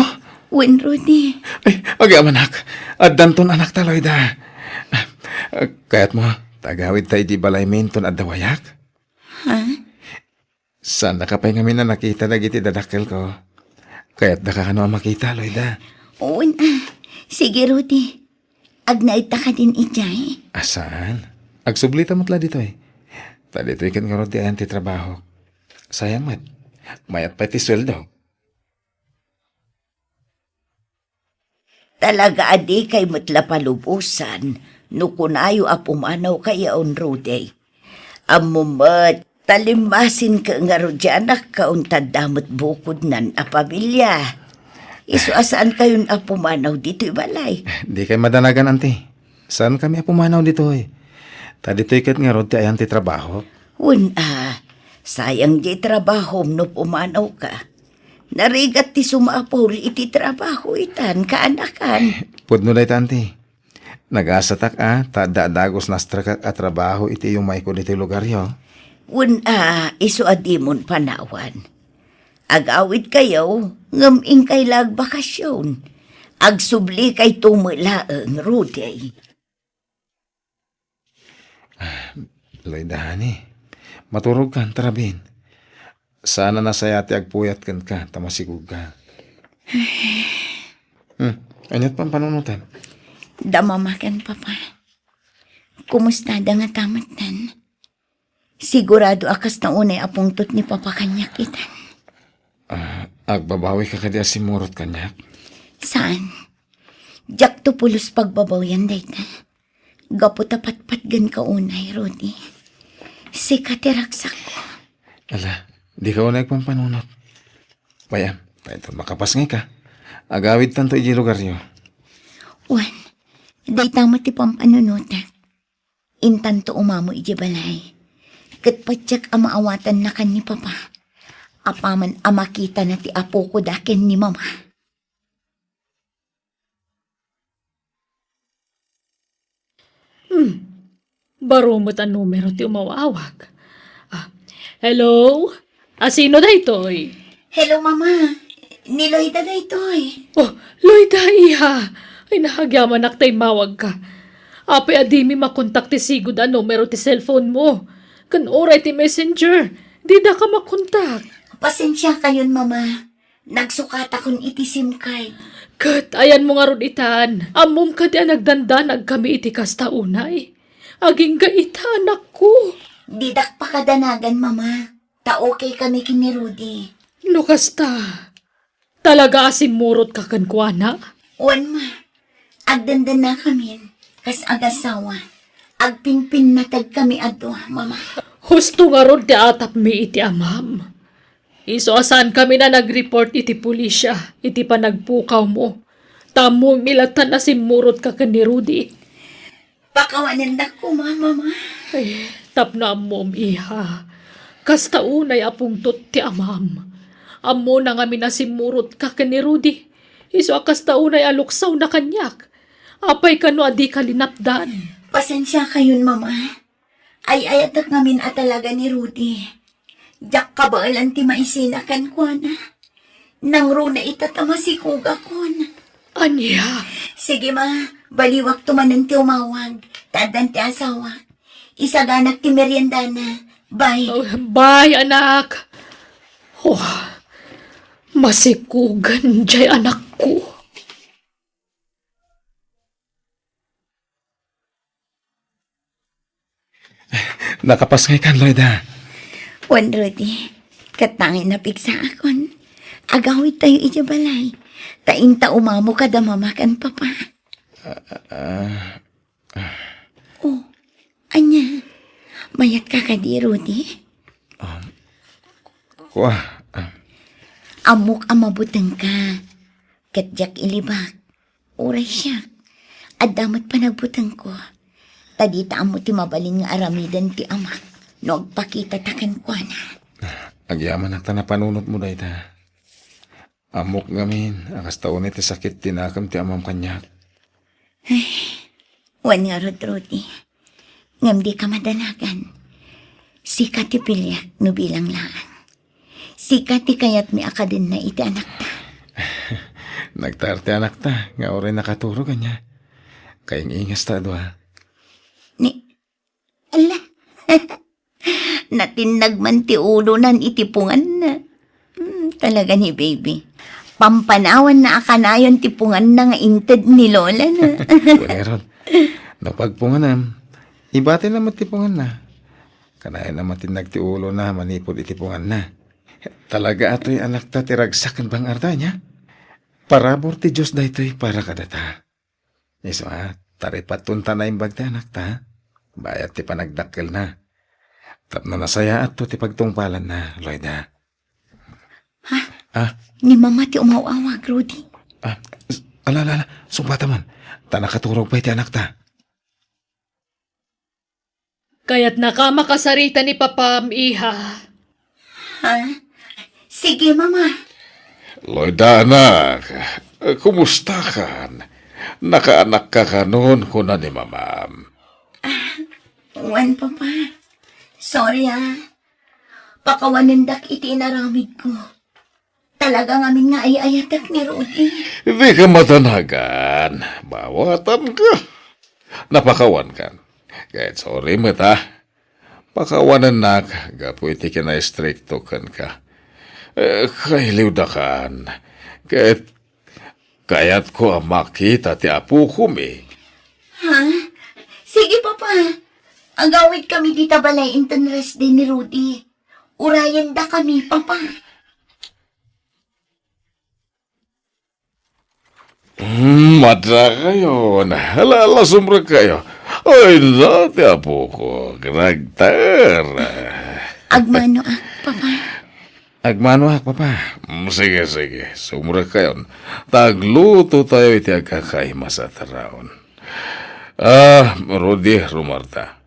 Wen, Rudy. Ay, agyamanak. Addanton anakta, Loida. Ah, kayatmo, ta agawidta idiay balaymi inton adda wayak? Ha? Saannaka pay ngamin a nakita dagiti dadakkelko. Kayatdaka kano a makita, Loida? Wen, ah. Sige, Rudy. Agnaedta kadin idiay? Ah, saan? Agsublita met la ditoy. Ta ditoy ket ngarud ti ayan ti trabahok. Sayang met. Mayat pay ti sueldo. Talaga a dikay met la palubosan no kunayo a pumanawkayon, Rudy. Ammom met, ta limmasinko ngarud ti anakko ta adda met bukodnan a pamilia. Isu a saankayon a pumanaw ditoy balay. Dikay madanagan, Auntie. Saankami a pumanaw ditoy. Ta ditoy ket ngarud ti ayan ti trabahok. Wen a, sayang ti trabahom no pumanawka. Narigat ti sumapul iti trabaho itan, kaanakan. Pudno dayta, Auntie. Nagasatak a, ta adda a dagus nastrekak a trabaho iti yumayko ditoy lugaryo. Wen a, isu a dimon panawan. Agawidkayo, ngem inkay la agbakasyon. Agsublikayto met laeng, Rudy. Loida, honey. Maturogkan, tarabin. Saan a nasayaat ti agpuyat kenka, ta masigugka. Hmm, aniat pampanunotan? Da Mama ken Papa. Kumustada ngata metten? Sigurado a kasta unay a pungtot ni Papa kaniak itan. Ah, agbabawika kadi a simmurot kaniak? Saan. Diakto pulos pagbabawian dayta. Gapu ta patpatgenka unay, Rudy. Sika ti ragsakko. Ala, dika unay agpampanunot. Wen a, ta inton makapasngayka, agawidtanto idiay lugaryo. Wen, dayta met ti pampanunotak. Intanto umamo idiay balay. Ket patiek a maawatannakan ni Papa. Apaman a makitana ti apoko da ken ni Mama. Hmm. Baro met a numero ti umawawag. Ah, hello? A sino daytoy? Hello, Mama. Ni Loida daytoy. Oh, Loida, iha. Ay, nahagyamanak ta immawagka. Apay a dimi makontak ti sigud a numero ti cellphone mo? Ken uray ti messenger, didaka makontak. Pasensiakayon, Mama. Nagsukatakon iti SIM card. Ket ayanmo ngarud itan, ammom kadi a nagdandanagkami iti kasta unay? Agingga ita, anakko. Didak pakadanagan, Mama. Ta okay kami ken ni Rudy. No kasta, talaga a simmurotka kenkuana? Wen, Ma. Agdandannakamin kas agasawa. Agpinpinnatag kami a dua, Mama. Husto ngarud ti atapmi iti amam. Isu a saankami a nag-report iti pulisya iti panagpukawmo. Ta ammomi latta a simmurotka ken ni Rudy. Pakawanendak koma, Mama. Ay, tapno ammom, iha. Kasta unay a pungtot ti amam. Ammona ngamin a simmurotka ken ni Rudy. Isu a kasta unay a luksawna kaniak. Apay kano a dika linapdan? Pasensiakayon, Mama. Ay-ayatek ngamin a talaga ni Rudy. Diak kabaelan ti maisina kenkuana. Nangruna ita ta masikogakon. Ania? Sige, Ma. Baliwakto manen ti umawag. Ta addan ti asawak. Isaganak ti meriendana. Bye. Oh, bye, anak. Oh, masikogan jay anakko. Nakapasngaykan, Loida? Wen, Rudy, ket tangay napigsaakon. Agawidtayo idiay balay. Ta inta umamo kada mama ken papa. Ah, ah, ah. Oh, ania? Mayatka kadi, Rudy? Um, kua, ah. Ammok a mabutengka. Ket diak ilibak. Uray siak, adda met panagbutengko. Ta dita ammo ti mabalin nga aramiden ti amak no agpakitata kenkuana. Agyamanak ta napanunotmo dayta. Ammok ngamin a kasta unay ti sakit ti nakem ti amam kaniak. Ay, wen ngarud, Rudy. Ngem dika madanagan. Sika ti piliak no bilang laeng. Sika ti kayatmi a kadenna iti anakta. Nagtaer ti anakta nga uray nakaturog, ania? Kaing-ingasta a dua. Ni, ala. Natinnag man ti ulonan iti punganna. Hmm, talaga ni baby. Pampanawanna a kanayon ti punganna nga inted ni lolana. Wen ngarud, no pagpunganam, ibatina met ti punganna. Kanayonna matinnag ti ulona manipud iti punganna. Talaga a toy anakta ti ragsak ken bang-arda, ania? Parabur ti Dios daytoy para kadata. Isu a, taripaton ta naimbag ti anakta, bayat ti panagdakkelna. Tapno nasayaatto ti pagtungpalanna, Loida. Ha? Ah? Ni Mama ti umaw-awag, Rudy. Ah, s-, ala, ala, ala, sungbatam man. Ta nakaturog pay ti anakta. Kayatnaka a makasarita ni Papam, iha. Ha? Sige, Mama. Loida, anak, kumustakan? Nakaanakka kanon, kuna ni Mamam. Ah, wen, Papa. Sorry, ah. Pakawanendak iti inaramidko. Talaga ngamin nga ay-ayatek ni Rudy. Dika madanagan. Mawatanka. Napakawankan. Ket sorry met, a. Pakawanennak gapu iti kinaistrikto kenka. Eh, kailiwdakan. Ket kayatko a makita ti apokomi. Ha? Sige, Papa. Agawidkami dita balay inton rest day ni Rudy. Urayendakami, Papa. Hmm, madakayon. Ala, ala, sumrekkayo. Ay, na, ti apoko. Nagtaer. Agmanoak, Papa. Agmanoak, Papa. Hmm, sige, sige. Sumrekkayon. Ta aglutotayo iti agkakaimas a tarraon. Ah, Rudy, rumarta.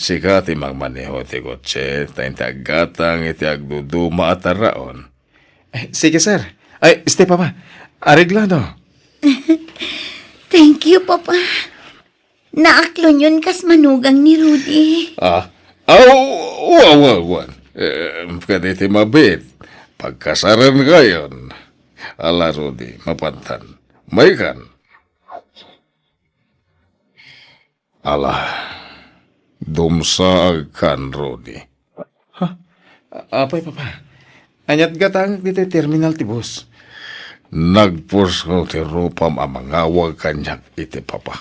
Sika ti mangmaneho iti kotse, ta inti aggatang iti agduduma a tarraon. Eh, sige, sir. Ay, este, Papa. Areglado. Thank you, Papa. Naaklonyon kas manugang ni Rudy. Ah, aw, wa, wa, wa. Eh, kaditi mabit. Pagkasarenkayon. Ala, Rudy, mapantan. Maykan. Ala, dumsaagkan, Rudy. Ha? Apay, Papa? Ania't gatangek ditoy terminal ti bus? Nagpusno ti rupam a mangawag kaniak iti Papa.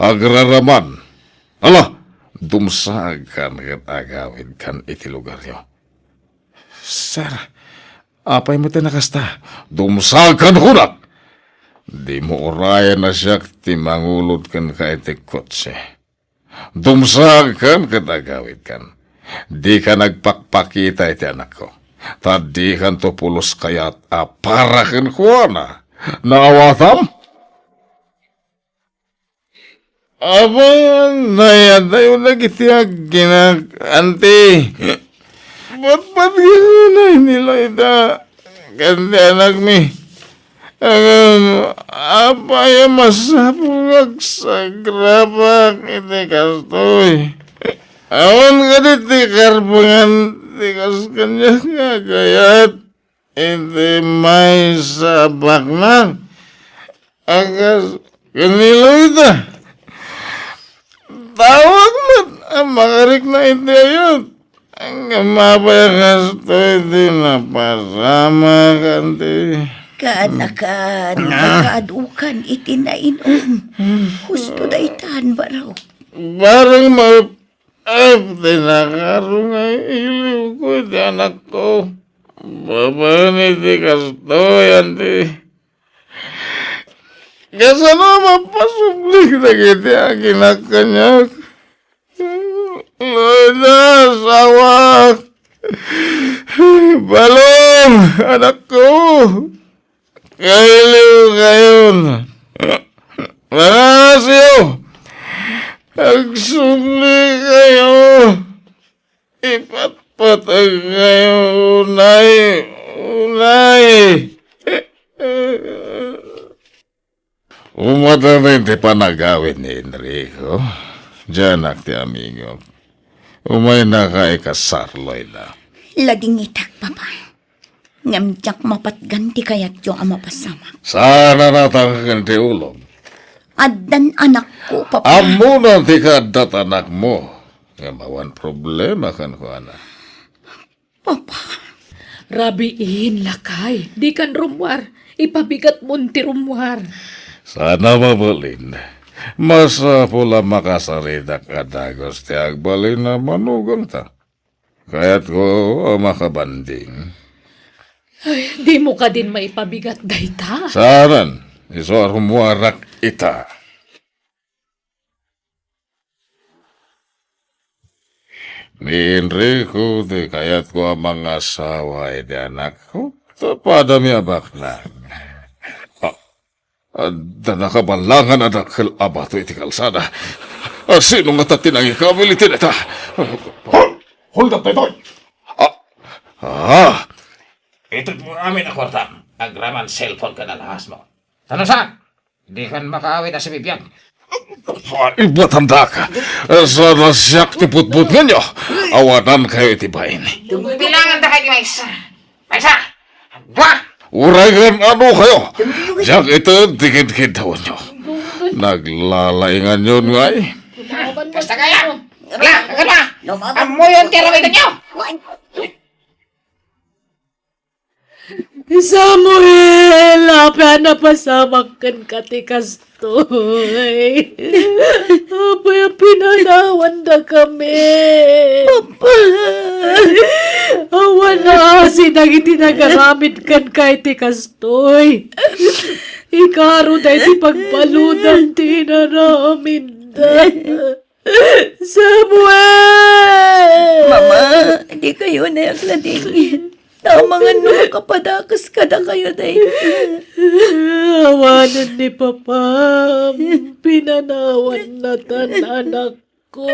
Agraraman! Ala, Dumsagkan ket agawidkan iti lugaryo. Sir, apay met a nakasta? Dumsagkan, kunak! Dimo urayen a siak ti mangulod kenka iti kotse. Dumsagkan ket agawidkan. Dika nagpakpakita iti anakko. Ta dikanto pulos kayat a para kenkuana. Naawatam? Apay, nayadayo dagiti agginak, anti. Patpatgenyo ni Loida ken ti anakmi. Ngem, apay a masapul nga agsagrabak iti kastoy? Awan kadi ti karbengan ti kas kaniak nga agayat iti maysa a baknang a kas ken ni Loida. Tawag met a makarikna iti ayat. Ngem apay a kastoy ti napasamak, anti? Kaanakan, kakaadukan iti nainom. Husto daytan, barok. Bareng ma-, Ay, ti nakaro nga iliwko iti anakko. Babaen iti kastoy, anti. Kasano mapasubli dagiti agginak kaniak? Loida, asawak! Balong, anakko! Kailiwkayon! Mga asyo! Agsubli kayo! Ipatpateg kayo unay, unay! Umadami ti panagawid ni Enrico. Dianak ti amigok. Umaynaka ikasar, Loida. Ladingitak, Papa. Ngem diak mapatgan ti kayatyo a mapasamak. Saan a natangken ti ulom? Addan anakko, Papa. Ammona ti kaaddat anakmo. Ngem awan problema kenkuana. Papa. Rabiin, lakay. Dikan rummuar. Ipabigatmon ti rummuar. Saan a mabalin. Masapul a makasaritak a dagus ti agbalin a manugangta. Kayatko a makabanding. Ay, dimo kadin maipabigat dayta? Saanen. Isu a rummuarak ita. Ni Enrico ti kayatko a mangasawa iti anakko. Ta padami a baknang. Ah, adda nakabalangan a dakkel a bato iti kalsada. Ah, sino ngata ti nangikawil iti dayta? Hol-, hold up daytoy! Ah, ah. Itedmo amin a kuartam, agraman cellphone ken alahasmo. Tano saan? Dikan makaawid a sibibiag. Ibatandak. Saan a siak ti putputngenyo? Awanankayo iti bain. Bilangandakayo ti maysa. Maysa! Dua! Uray ngem ano kayo? Diak ited ti kidkiddawenyo. Naglalainganyon ngay. Basta kaya! Ala, agana! Ammoyon ti aramidennyo! Samuel, apay a napasamak kenka ti kastoy? Apay a pinanawandakami? Papa! Awan asi dagiti nagaramid kenka iti kastoy. Ikaro daydi pagbaludan ti inaramidda. Samuel! Mama, dikayo unay agladingit. Amangan no makapadakes kadakayo dayta. Awanen ni Papam, pinanawannatan anakko.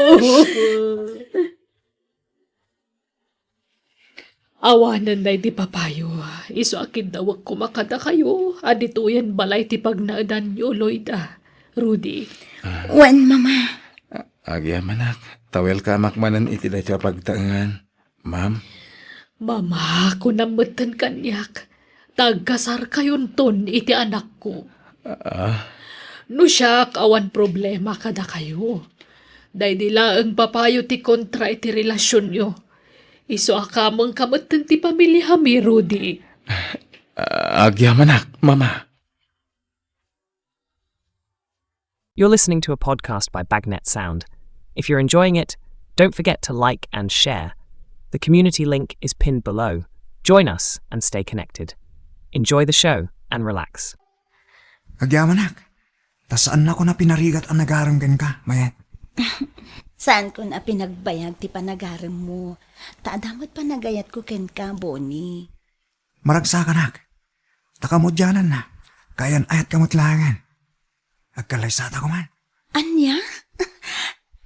Awanen daydi papayo, isu a kiddawek koma kadakayo a ditoyen balay ti pagnaedanyo, Loida, Rudy. Ah. Wen, Mama. A-, agyamanak, ta welcome-ak manen iti daytoy a pagtaengan, Ma'am. Mama, kunam metten kaniak, ta agkasarkayonton iti anakko. Ah. No siak, awan problema kadakayo. Daydi laeng papayo ti kontra iti relasionyo. Isu a kamengka metten ti pamiliami, Rudy. Ah, agyamanak, Mama. You're listening to a podcast by Bagnet Sound. If you're enjoying it, Don't forget to like and share. The community link is pinned below. Join us and stay connected. Enjoy the show and relax. Agyamanak, ta saannakon a pinarigat a nagarem kenka, Mayet. Saankon a pinagbayag ti panagaremmo, ta adda met panagayatko kenka, Bonnie. Maragsakanak, ta kamuddiananna, kaayan-ayatka met laengen. Agkallaysatak man. Ania?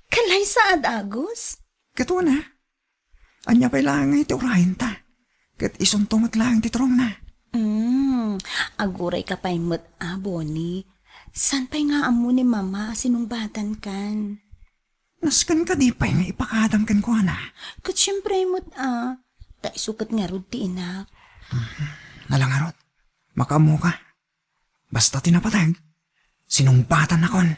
Kallaysa a dagus? Ket wen a. Ania pay laeng nga iti urayenta? Ket isunto met laeng ti turongna. Mm, agurayka pay met a, Bonnie. Saan pay nga ammo ni Mama a sinungbatankan? Nasken kadi pay nga ipakadam kenkuana? Ket siempre met a. Ta isu ket ngarud ti inak. Mhm. Ala ngarud, makaammoka. Basta ti napateg, sinungbatannakon.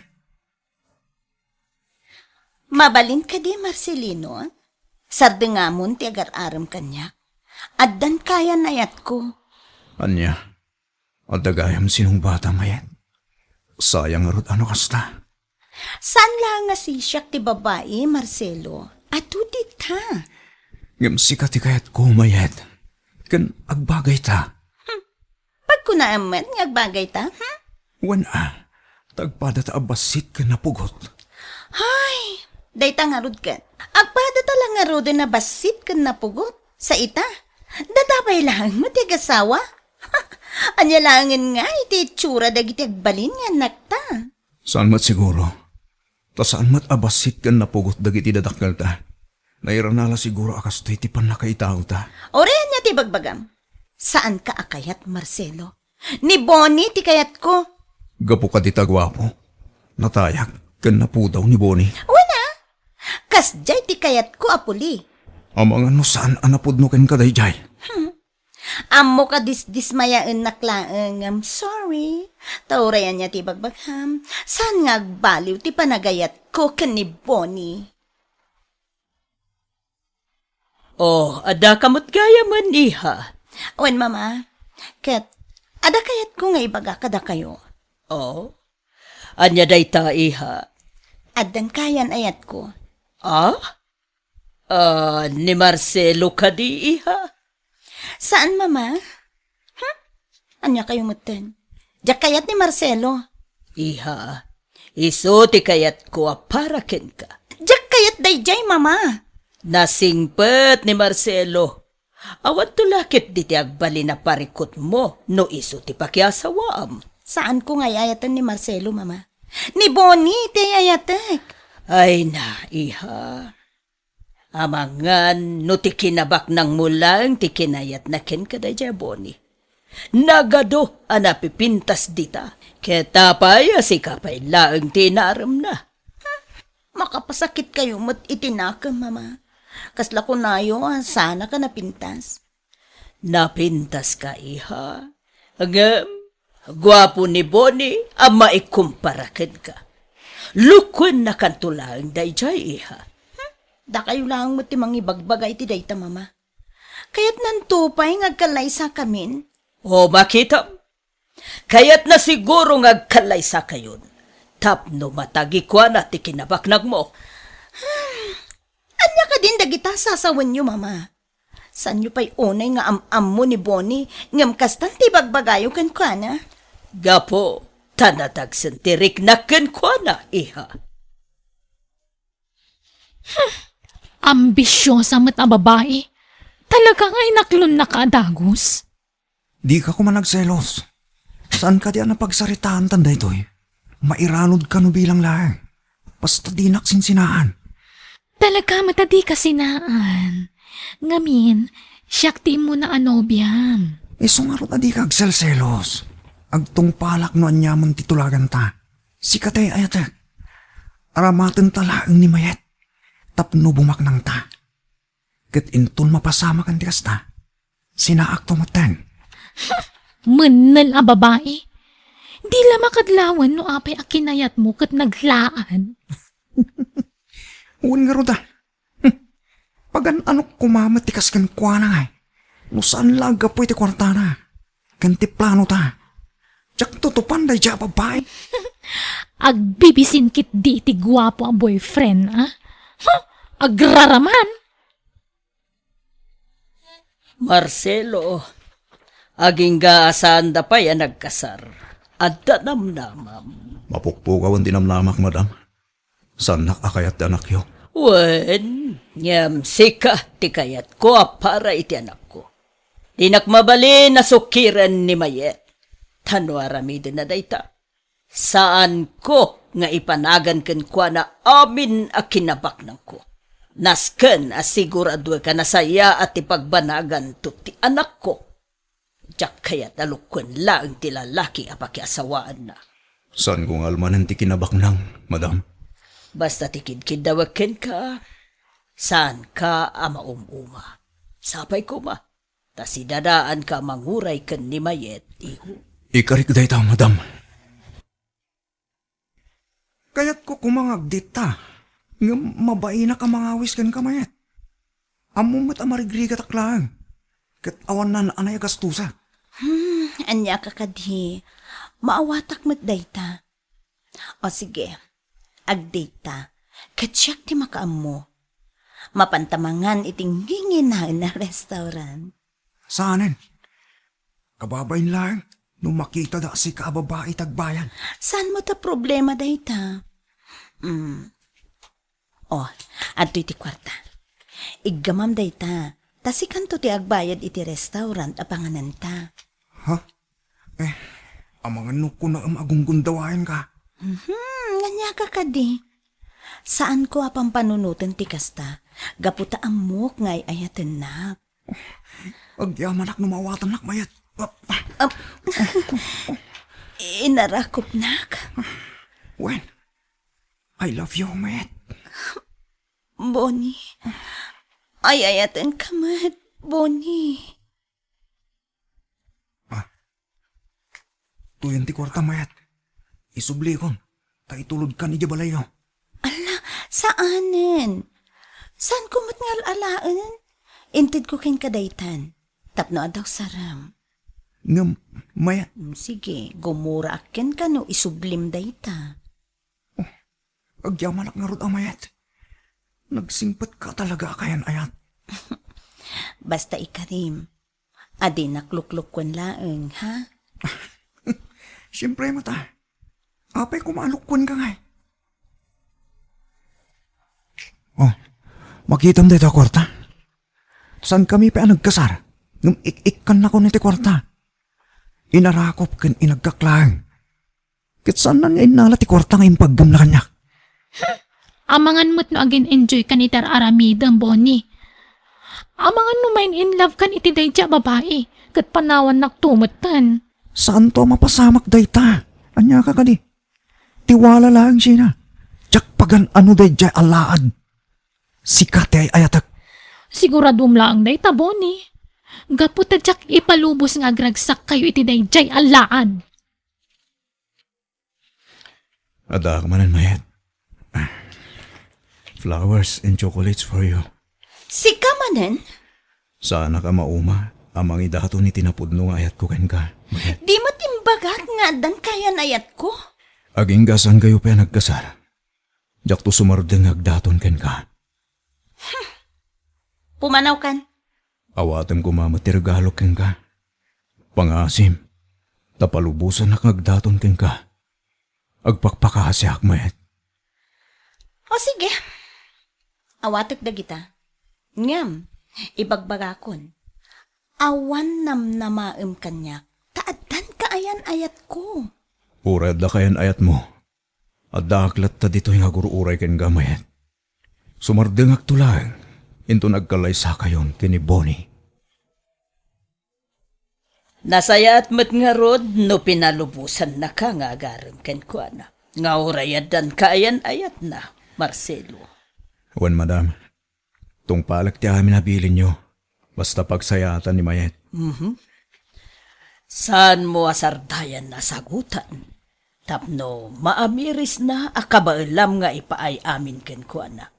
Mabalin kadi, Marcelino? Sardengamon ti agar-arem kaniak. Addan kaayan-ayatko. Ania? Adda gayam sinungbatam, Mayet? Sayang ngarud a no kasta. Saan laeng a sisiak ti babai, Marcelo? Adu dita. Ngem sika ti kayatko, Mayet. Ken agbagayta. Hmm. Pagkunaem met nga agbagayta, hmm? Wen a, ta agpadata a bassit ken napugot. Hay, dayta ngarud ket. Agpadata la ngaruden a bassit ken napugot. Sa ita, data pay laeng met ti agasawa. Ania laengen nga iti itsura dagiti agbalin nga annakta? Saan met siguro. Ta saan met a bassit ken napugot dagiti dadakkelta. Nairana la siguro a kastoy ti pannakaitawta. Uray ania ti bagbagam? Saanka a kayat, Marcelo. Ni Bonnie ti kayatko. Gapu kadi ta guapo, natayak, ken napudaw ni Bonnie. Wen a, kasdiay ti kayatko a puli. Amangan no saan a napudno kenka daydiay. Hmm. Ammok a disdismayaennak laeng, I'm sorry. Ta uray ania ti bagbagam, saan nga agbaliw ti panagayatko ken ni Bonnie. Oh, adda ka met gayamen, iha. Wen, Mama. Ket, adda kayatko nga ibaga kadakayo. Oh? Ania dayta, iha? Addan kaayan-ayatko. Ah? Ah, ni Marcelo kadi, iha? Saan, Mama? Hmm? Ania kayo metten? Diak kayat ni Marcelo. Iha, isu ti kayatko a para kenka. Diak kayat daydiay, Mama. Nasingpet ni Marcelo. Awanto la ketdi ti agbalin a parikutmo no isu ti pakiasawaam. Saanko nga ay-ayaten ni Marcelo, Mama. Ni Bonnie ti ay-ayatek. Ay na, iha. Amangan no ti kinabaknangmo laeng ti kinayatna kenka daydiay a Bonnie. Nagadu a napipintas dita. Ket apay a sika pay laeng ti inaremna? Hmm, makapasakit kayo met iti nakem, Mama. Kasla kunayo a saanak a napintas. Napintaska, iha. Ngem, guapo ni Bonnie a maikumpara kenka. Lukuennakanto laeng daydiay, iha. Hmm? Dakayo laeng met ti mangibagbagay iti dayta, Mama. Kayatnanto pay nga agkallaysakamin? O, makitam. Kayatna siguro nga agkallaysakayon tapno matagikuana ti kinabaknangmo. Hmm. Ania kadin dagita sasawenyo, Mama? Saanyo pay unay nga am-ammo ni Bonnie ngem kastan ti ibagbagayo kenkuana? Gapu ta nadagsen ti riknak kenkuana, iha. Hmm, ambisiosa met a babai. Talaga nga inaklonnaka a dagus. Dika koma nagselos. Saan kadi a napagsaritaantan daytoy? Mairanudka no bilang laeng. Basta dinak sinsinaan. Talaga met a dika sinaan. Ngamin, siak ti immuna a nobiam. Isu ngarud a dika agselselos. Agtungpalak no aniaman ti tulaganta. Sika ti ay-ayatek. Aramatenta laeng ni Mayet tapno bumaknangta. Ket inton mapasamakan ti kasta, sinaakto metten. Mennel a babai. Di la makadlawan no apay a kinayatmo ket naglaad. Wen ngarud a. Hmm. Pagan-anok koma met ti kas kenkuana ngay. No saan la aggapu iti kuartana ken ti planota. Diak tutupan daydiay a babai. Agbibisin ketdi iti guapo a boyfriend, a? Huh? agraraman. Marcelo, agingga a saanda pay a nagkasar. Adda namnamam. Mapukpukawen ti namnamak, madam. Saannak a kayat ti anakyo. Wen, ngem sika ti kayatko a para iti anakko. Dinak mabalin a sukiren ni Mayet. Ta no aramidenna dayta, saanko nga ipanagan kenkuana amin a kinabaknangko. Nasken a siguraduek a nasayaat ti pagbanaganto ti anakko. Diak kayat a lukkuen laeng ti lalaki a pakiasawaanna. Saanko nga almanen ti kinabaknang, madam. Basta ti kidkiddawek kenka, saanka a maum-uma. Sapay koma, ta sidadaanka a manguray ken ni Mayet, iho. Ikarik dayta, madam. Kayatko koma nga agdetta, ngem mabainak a mangawis kenka, Mayet. Ammom met a marigrigatak laeng, ket awan naan-anay a gastusak. Hmm, aniaka kadi? Maawatak met dayta. O sige, agdetta, ket siak ti makaammo. Mapanta mangan iti nginginaen a restaurant. Saanen? Kababain laeng no makitada a sika a babai ti agbayad. Saanmo ta problema dayta? Mm. O, adtoy ti kuarta. Iggamam dayta, ta sikanto ti agbayad iti restaurant a pangananta. Ha? Eh, amangan no kunaem a gunggundawaenka. Mhm, aniaka kadi? Saanko a pampanunoten ti kasta, gapu ta ammok nga ay-ayatennak. Agyamanak no maawatannak, Mayet. Ah, ah. Am, inarakopnak. Wen, I love you, Mayet. Bonnie, ay-ayatenka met, Bonnie. Ah, tuyen ti kuarta, Mayet. Isublikon, ta itulodkan idiay balayyo. Ala, saanen. Saanko met nga al-alaen? Intedko kenka daytan, tapno adda usarem. Ngem, Mayet. Mm, sige, gumuraak kenka no isublim dayta. Oh, agyamanak ngarud a Mayet. Nagsingpetka talaga a kayan-ayat. Basta ikarim, a dinak luklukkuen laeng, ha? Siempre met a. Apay koma a lukkuenka ngay? Oh, makitam dayta a kuarta. Saankami pay a nagkasar, ngem ik-ikkannakon iti kuarta. Inarakop ken inagkak laeng. Ket saanna nga innala ti kuarta nga impaggamna kaniak. Hmm. Amangan met no agin-enjoykan iti ar-aramidem, Bonnie. Amangan no ma-in-in-love kan iti daydiay a babai, ket panawannakto metten. Saanto a mapasamak dayta. Aniaka kadi? Tiwala laeng, Sheena. Diak pagan-ano daydiay a laad. Sika ti ay-ayatek. Siguradom laeng dayta, Bonnie. Gapu ta diak ipalubos nga agragsakkayo iti daydiay a laad. Addaak manen, Mayet. Flowers and chocolates for you. Sika manen? Saanak a mauma a mangidaton iti napudno nga ayatko kenka, Mayet. Di met imbagak nga addan kayan-ayatko. Agingga saankayo pay a nagkasar, diakto sumardeng nga agdaton kenka. Hmm. Pumanawkan. Awatem koma met ti regalo kenka. Pangasim, ta palubosannak nga agdaton kenka. Agpakpakaasiak met. O sige. Awatek dagita. Ngem, ibagbagakon, awan namnamaem kaniak, ta addan kayan-ayatko. Uray adda kayan-ayatmo, addaak latta ditoy nga agur-uray kenka, Mayet. Sumardengakto laeng inton agkalaysakayon ken ni Bonnie. Nasayaat met ngarud no pinalubosannaka nga agarem kenkuana, nga uray addan kayan-ayatna, Marcelo. Wen, madam, tungpalek ti amin a bilinyo, basta pagsayaatan ni Mayet. Mhm. Saanmo a sardayan a sagutan tapno maamirisna a kabaelam nga ipaay amin kenkuana.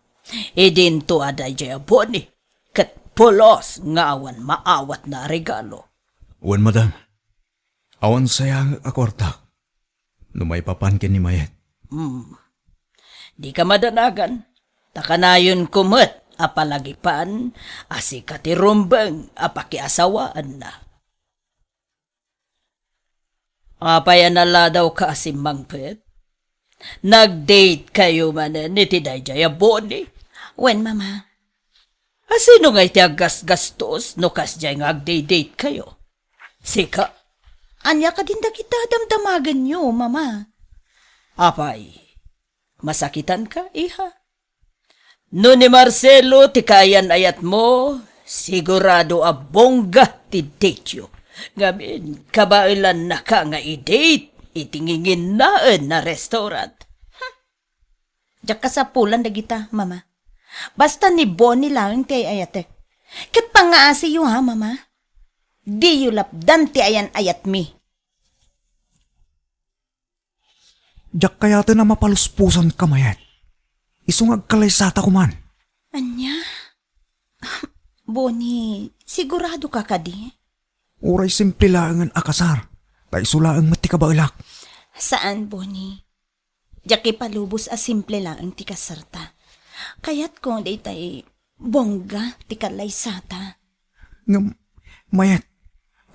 Idinto a daydiay a Bonnie ket pulos nga awan maawatna a regalo. Wen, madam, awan sayangek a kuartak no maipapan ken ni Mayet. Hmm. Dika madanagan. Ta kanayonko met a palagipan a sika ti rumbeng a pakiasawaanna. Apay a naladawka a simmangpet? Nag-date kayo manen iti daydiay a Bonnie? Wen, Mama. A sino nga iti aggasgastos no kasdiay nga agdidate kayo? Sika? Ania kadin dagita damdamagenyo, Mama? Apay, masakitanka, iha? No ni Marcelo ti kaayan-ayatmo, sigurado a bongga ti dateyo. Ngamin, kabaelannaka nga i-date iti nginginnaen a restaurant. Diak kasapulan dagita, Mama. Basta ni Bonnie laeng ti ay-ayatek. Ket pangngaasiyo, ha, Mama? Diyo lapdan ti ayan-ayatmi. Diak kayaten a mapalusposanka, Mayet. Isu nga agkalaysata koman. Ania? Bonnie, sigurado ka kadi? Uray simple laengen a kasar, ta isu laeng met ti kabaelak. Saan, Bonnie. Diak ipalubos a simple laeng ti kasarta. Kayatko daytay bongga ti kalaysata. Ngem, Mayet,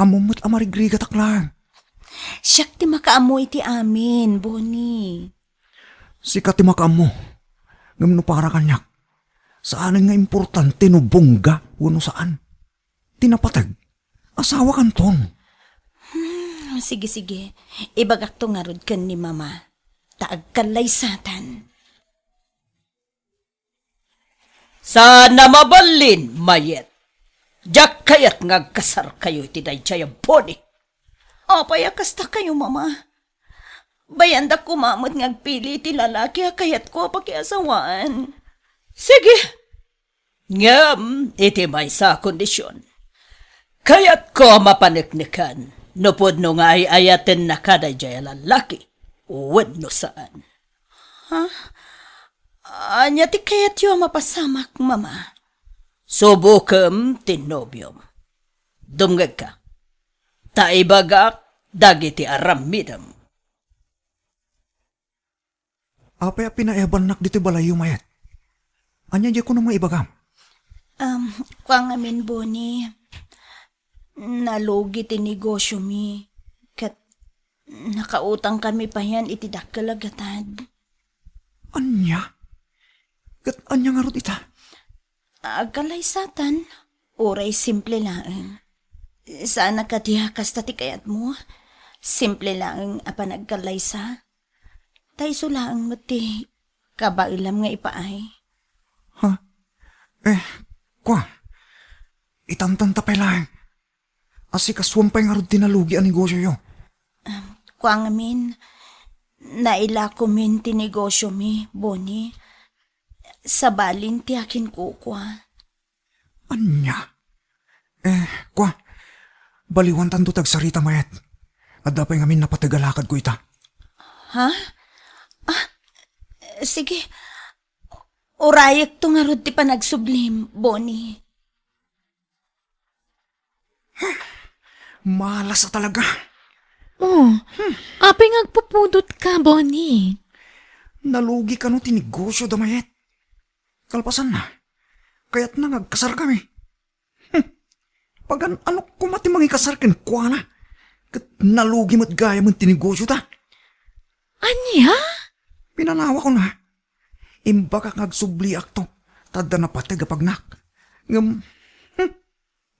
ammom met a marigrigatak laeng. Siak ti makaammo iti amin, Bonnie. Sika ti makaammo. Ngem no para kaniak, saanen nga importante no bongga wenno saan. Ti napateg, asawakanton. Hmm, sige, sige. Ibagakto ngarud ken ni Mama. Ta agkalaysatan. Saan a mabalin, Mayet. Diak kayat nga agkasarkayo iti daydiay a Bonnie. Apay a kasta kayo, Mama? Bayandak koma met nga agpili ti lalaki a kayatko a pakiasawaan. Sige. Ngem iti maysa a kondision, kayatko a mapaneknekan no pudno nga ay-ayatennaka daydiay a lalaki wenno saan. Ha? Ania ti kayatyo a mapasamak, Mama? Subokem ti nobiom. Dumngegka, ta ibagak dagiti aramidem. Apay a pinaebannak ditoy balayyo, Mayet? Ania diay kunam nga ibagam? Um, kua ngamin, Bonnie, nalugi ti negosyomi, ket nakautang kami payen iti dakkel a gatad. Ania? Ket ania ngarud ita? Agkalaysatan, uray simple laeng. Saan a kadi a kasta ti kayatmo? Simple laeng a panagkalaysa? Ta isu laeng met ti kabaelam nga ipaay. Ha? Eh, kua, itantanta pay laeng. Asikasuam pay ngarud ti nalugi a negosyoyo. Kua ngamin, nailakomin ti negosyomi, Bonnie. Sabalin ti akinkukua. Ania? Eh, kua, baliwantanto ti agsarita, Mayet. Adda pay ngamin napateg a lakadko ita. Ha? Ah, sige. Urayekto ngarud ti panagsublim, Bonnie. Malas a talaga. Oh, apay nga agpupudot ka, Bonnie? Nalugi kano ti negosyo da Mayet. Kalpasanna, kayatna nga agkasar kami. Hmm. Pagan-anok koma ti mangikasar kenkuana. Ket nalugi met gayamen ti negosyo ta. Ania? Pinanawakon, ha? Imbagak nga agsubliakto, ta adda napateg a pagnak. Ngem, hmm,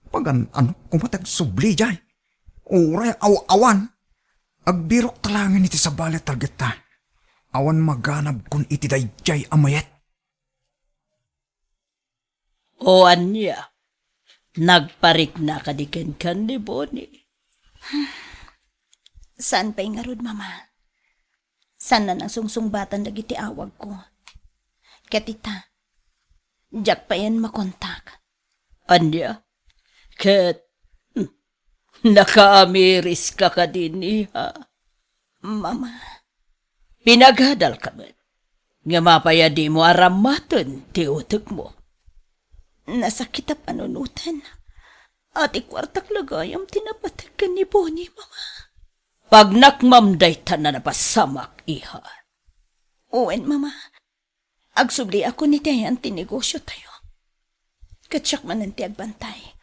pagan-anok koma ti agsubli diay. Uray aw-awan. Agbirokta laengen iti sabali a targetta. Awan maganabkon iti daydiay a Mayet. O ania? Nagparikna kadi kenkan ni Bonnie? Saan pay ngarud, Mama. Saanna a sungsungbatan dagiti awagko. Ket ita, diak payen makontak. Ania? Ket, hmm, nakaamiriska kadin, iha? Mama. Pinagadalka met. Ngem apay a dimo arammaten ti utekmo? Nasakit a panunoten. A ti kuartak la gayam ti napateg ken ni Bonnie, Mama. Pagnakmam dayta a napasamak, iha. Wen, Mama. Agsubliakon iti ayan ti negosiotayo. Ket siak manen ti agbantay.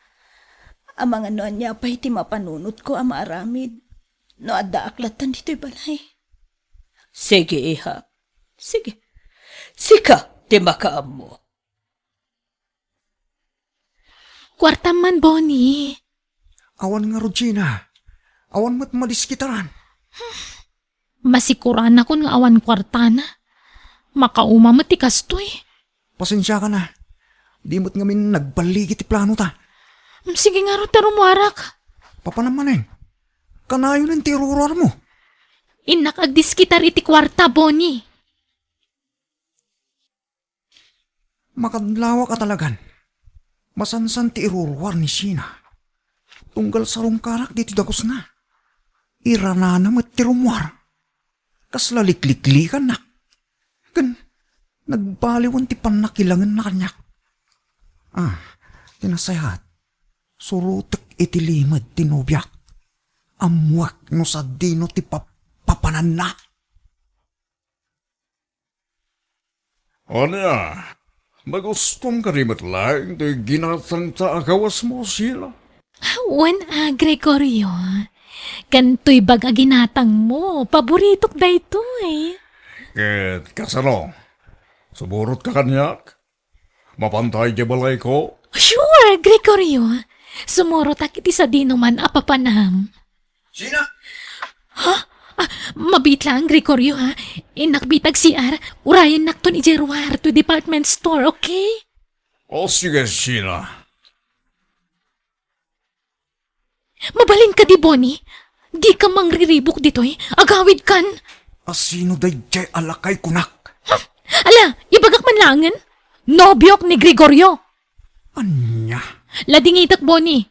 Amangan no ania pay ti mapanunotko a maaramid no addaak lattan ditoy balay. Sige, iha. Sige. Sika ti makaammo. Kuartam man, Bonnie. Awan ngarud, Gina. Awan met madiskitaran. Masikuranakon nga awan kuartana. Makauma met ti kastoy. Pasensiakan a. Di met ngamin nagballigi ti planota. Mm, sige ngarud ta rummuarak. Papanam manen. Kanayon ti iruruarmo. Innak agdiskitar iti kuarta, Bonnie. Makadlawak a talagan. Masansan ti iruruar ni Gina. Tunggal sarungkarak ditoy dagusna. Iranana met ti rummuar. Kasla likliklikannak. Ken nagbaliwen ti pannakilangenna kaniak. Ah, ti nasayaat, surotek iti limed ti nobiak. Ammoak no sadino ti pap-, papananna. Ania, nagustom kadi met laeng ti ginatangta a gawasmo, Sheila? Wen a, Gregorio. Kantoy bag a ginatangmo, paboritok daytoy. Ket kasano? Sumurotka kaniak? Mapanta idiay balayko? Sure, Gregorio. Sumurotak iti sadinoman a papanam. Sheila! Ha? Ah, mabiit laeng, Gregorio, ha? Innak bitag C R, urayennakton idiay ruar to department store, okay? O, sige, Sheila. Mabalin kadi, Bonnie? Dika mangriribuk ditoy? Agawidkan? A sino daydiay a lakay kunak? Hmm. Ala, ibagak man laengen. Nobiok ni Gregorio. Ania? Ladingitek, Bonnie.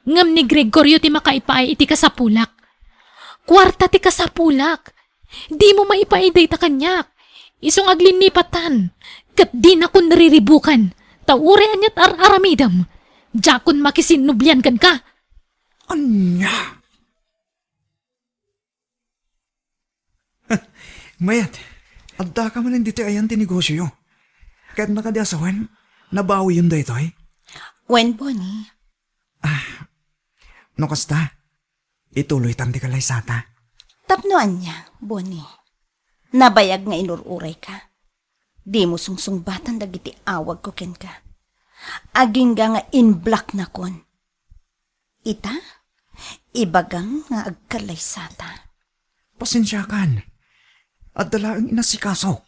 Ngem ni Gregorio ti makaipaay iti kasapulak. Kuarta ti kasapulak. Dimo maipaay dayta kaniak. Isu nga aglinnipatan, ket dinakon riribukan, ta uray aniat ar-aramidem, diakon makisinnublian kenka. Ania? Mayat, addaka manen ditoy ayan ti negosioyo. Kayatna kadi a sawen, nabawiyem daytoy? Wen, Bonnie. Ah, no kasta, ituloytan ti kalaysata. Tapno ania, Bonnie? Nabayag nga inur-urayka. Dimo sungsungbatan dagiti awagko kenka. Agingga nga in-blocknakon. Ita, ibagam nga agkalaysata. Pasensiakan. Adda laeng inasikaso.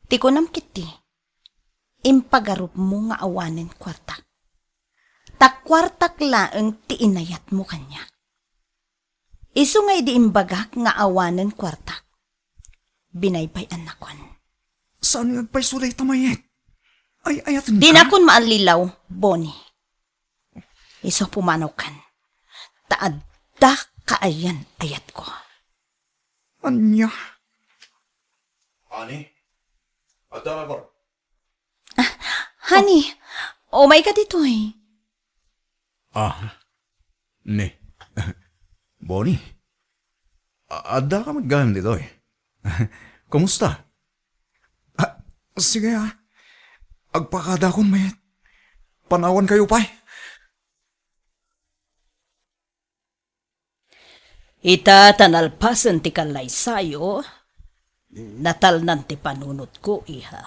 Ti kunam ketdi, impagarupmo nga awanen kuartak. Ta kuartak laeng ti inayatmo kaniak. Isu nga idi imbagak nga awanen kuartak, binaybay-annakon. Saan nga agpayso dayta, Mayet? Ay-ayatenka? Dinakon maallilaw, Bonnie. Isu pumanawkan. Ta adda kaayan-ayatko. Ania? Honey, adda labor. Ah, honey, umayka ditoy. Ah, ni. Bonnie, a-, addaka met gayam ditoy. Kumusta? Ah, sige, ah. Agpakadakon met. Panawankayo pay. Ita ta nalpasen ti kallaysayo, natalnan ti panunotko, iha.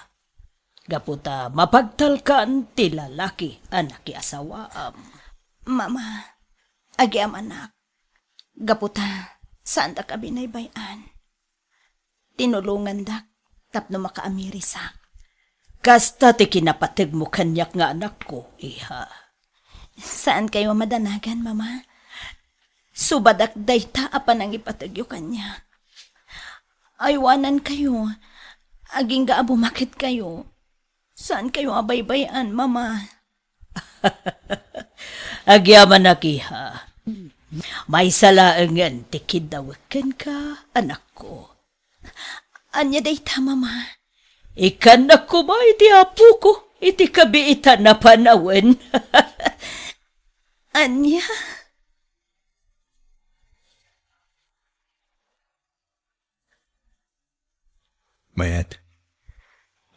Gapu ta mapagtalkan ti lalaki a nakiasawaam. Mama, agyamanak. Gapu ta saandak a binaybay-an. Tinulongandak tapno makaamirisak. Kasta ti kinapategmo kaniak nga anakko, iha. Saankayo a madanagan, Mama. Subadak dayta a panangipategyo kaniak. Aywanankayo, agingga a bumaketkayo. Saankayo a baybay-an, Mama. Agyamanak, iha. Maysa laengen ti kiddawek kenka, anakko. Ania dayta, Mama? Ikannak koma iti apoko iti kabiitan a panawen. Ania? Mayet,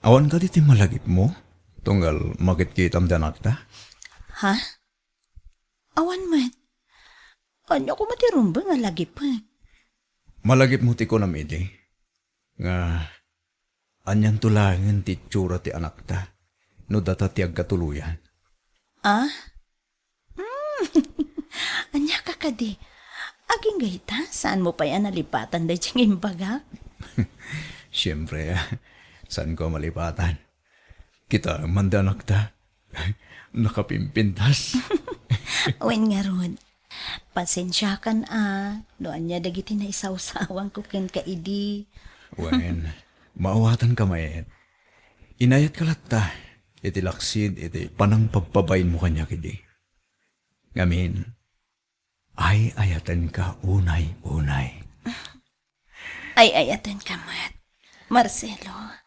Awan kadi ti malagipmo? Tunggal makitkitam ti anakta? Ha? Awan met. Ania koma ti rumbeng a lagipek? Malagipmo ti kunam idi nga anianto laengen ti itsura ti anakta no data ti agkatuloyan. Ah? Hmm. Ania ka kadi? Agingga ita, saanmo pay a nalipatan daydiay nga imbagak? Siempre, saanko a malipatan. Kita man da anakta. Nakapimpintas. Wen ngarud, pasensiakan a no ania dagiti naisawsawanko kenka idi. Wen, maawatanka met. Inayatka latta iti laksid iti panangpagpabainmo kaniak idi. Ngamin, ay-ayatenka unay-unay. Ay-ayatenka met, Marcelo.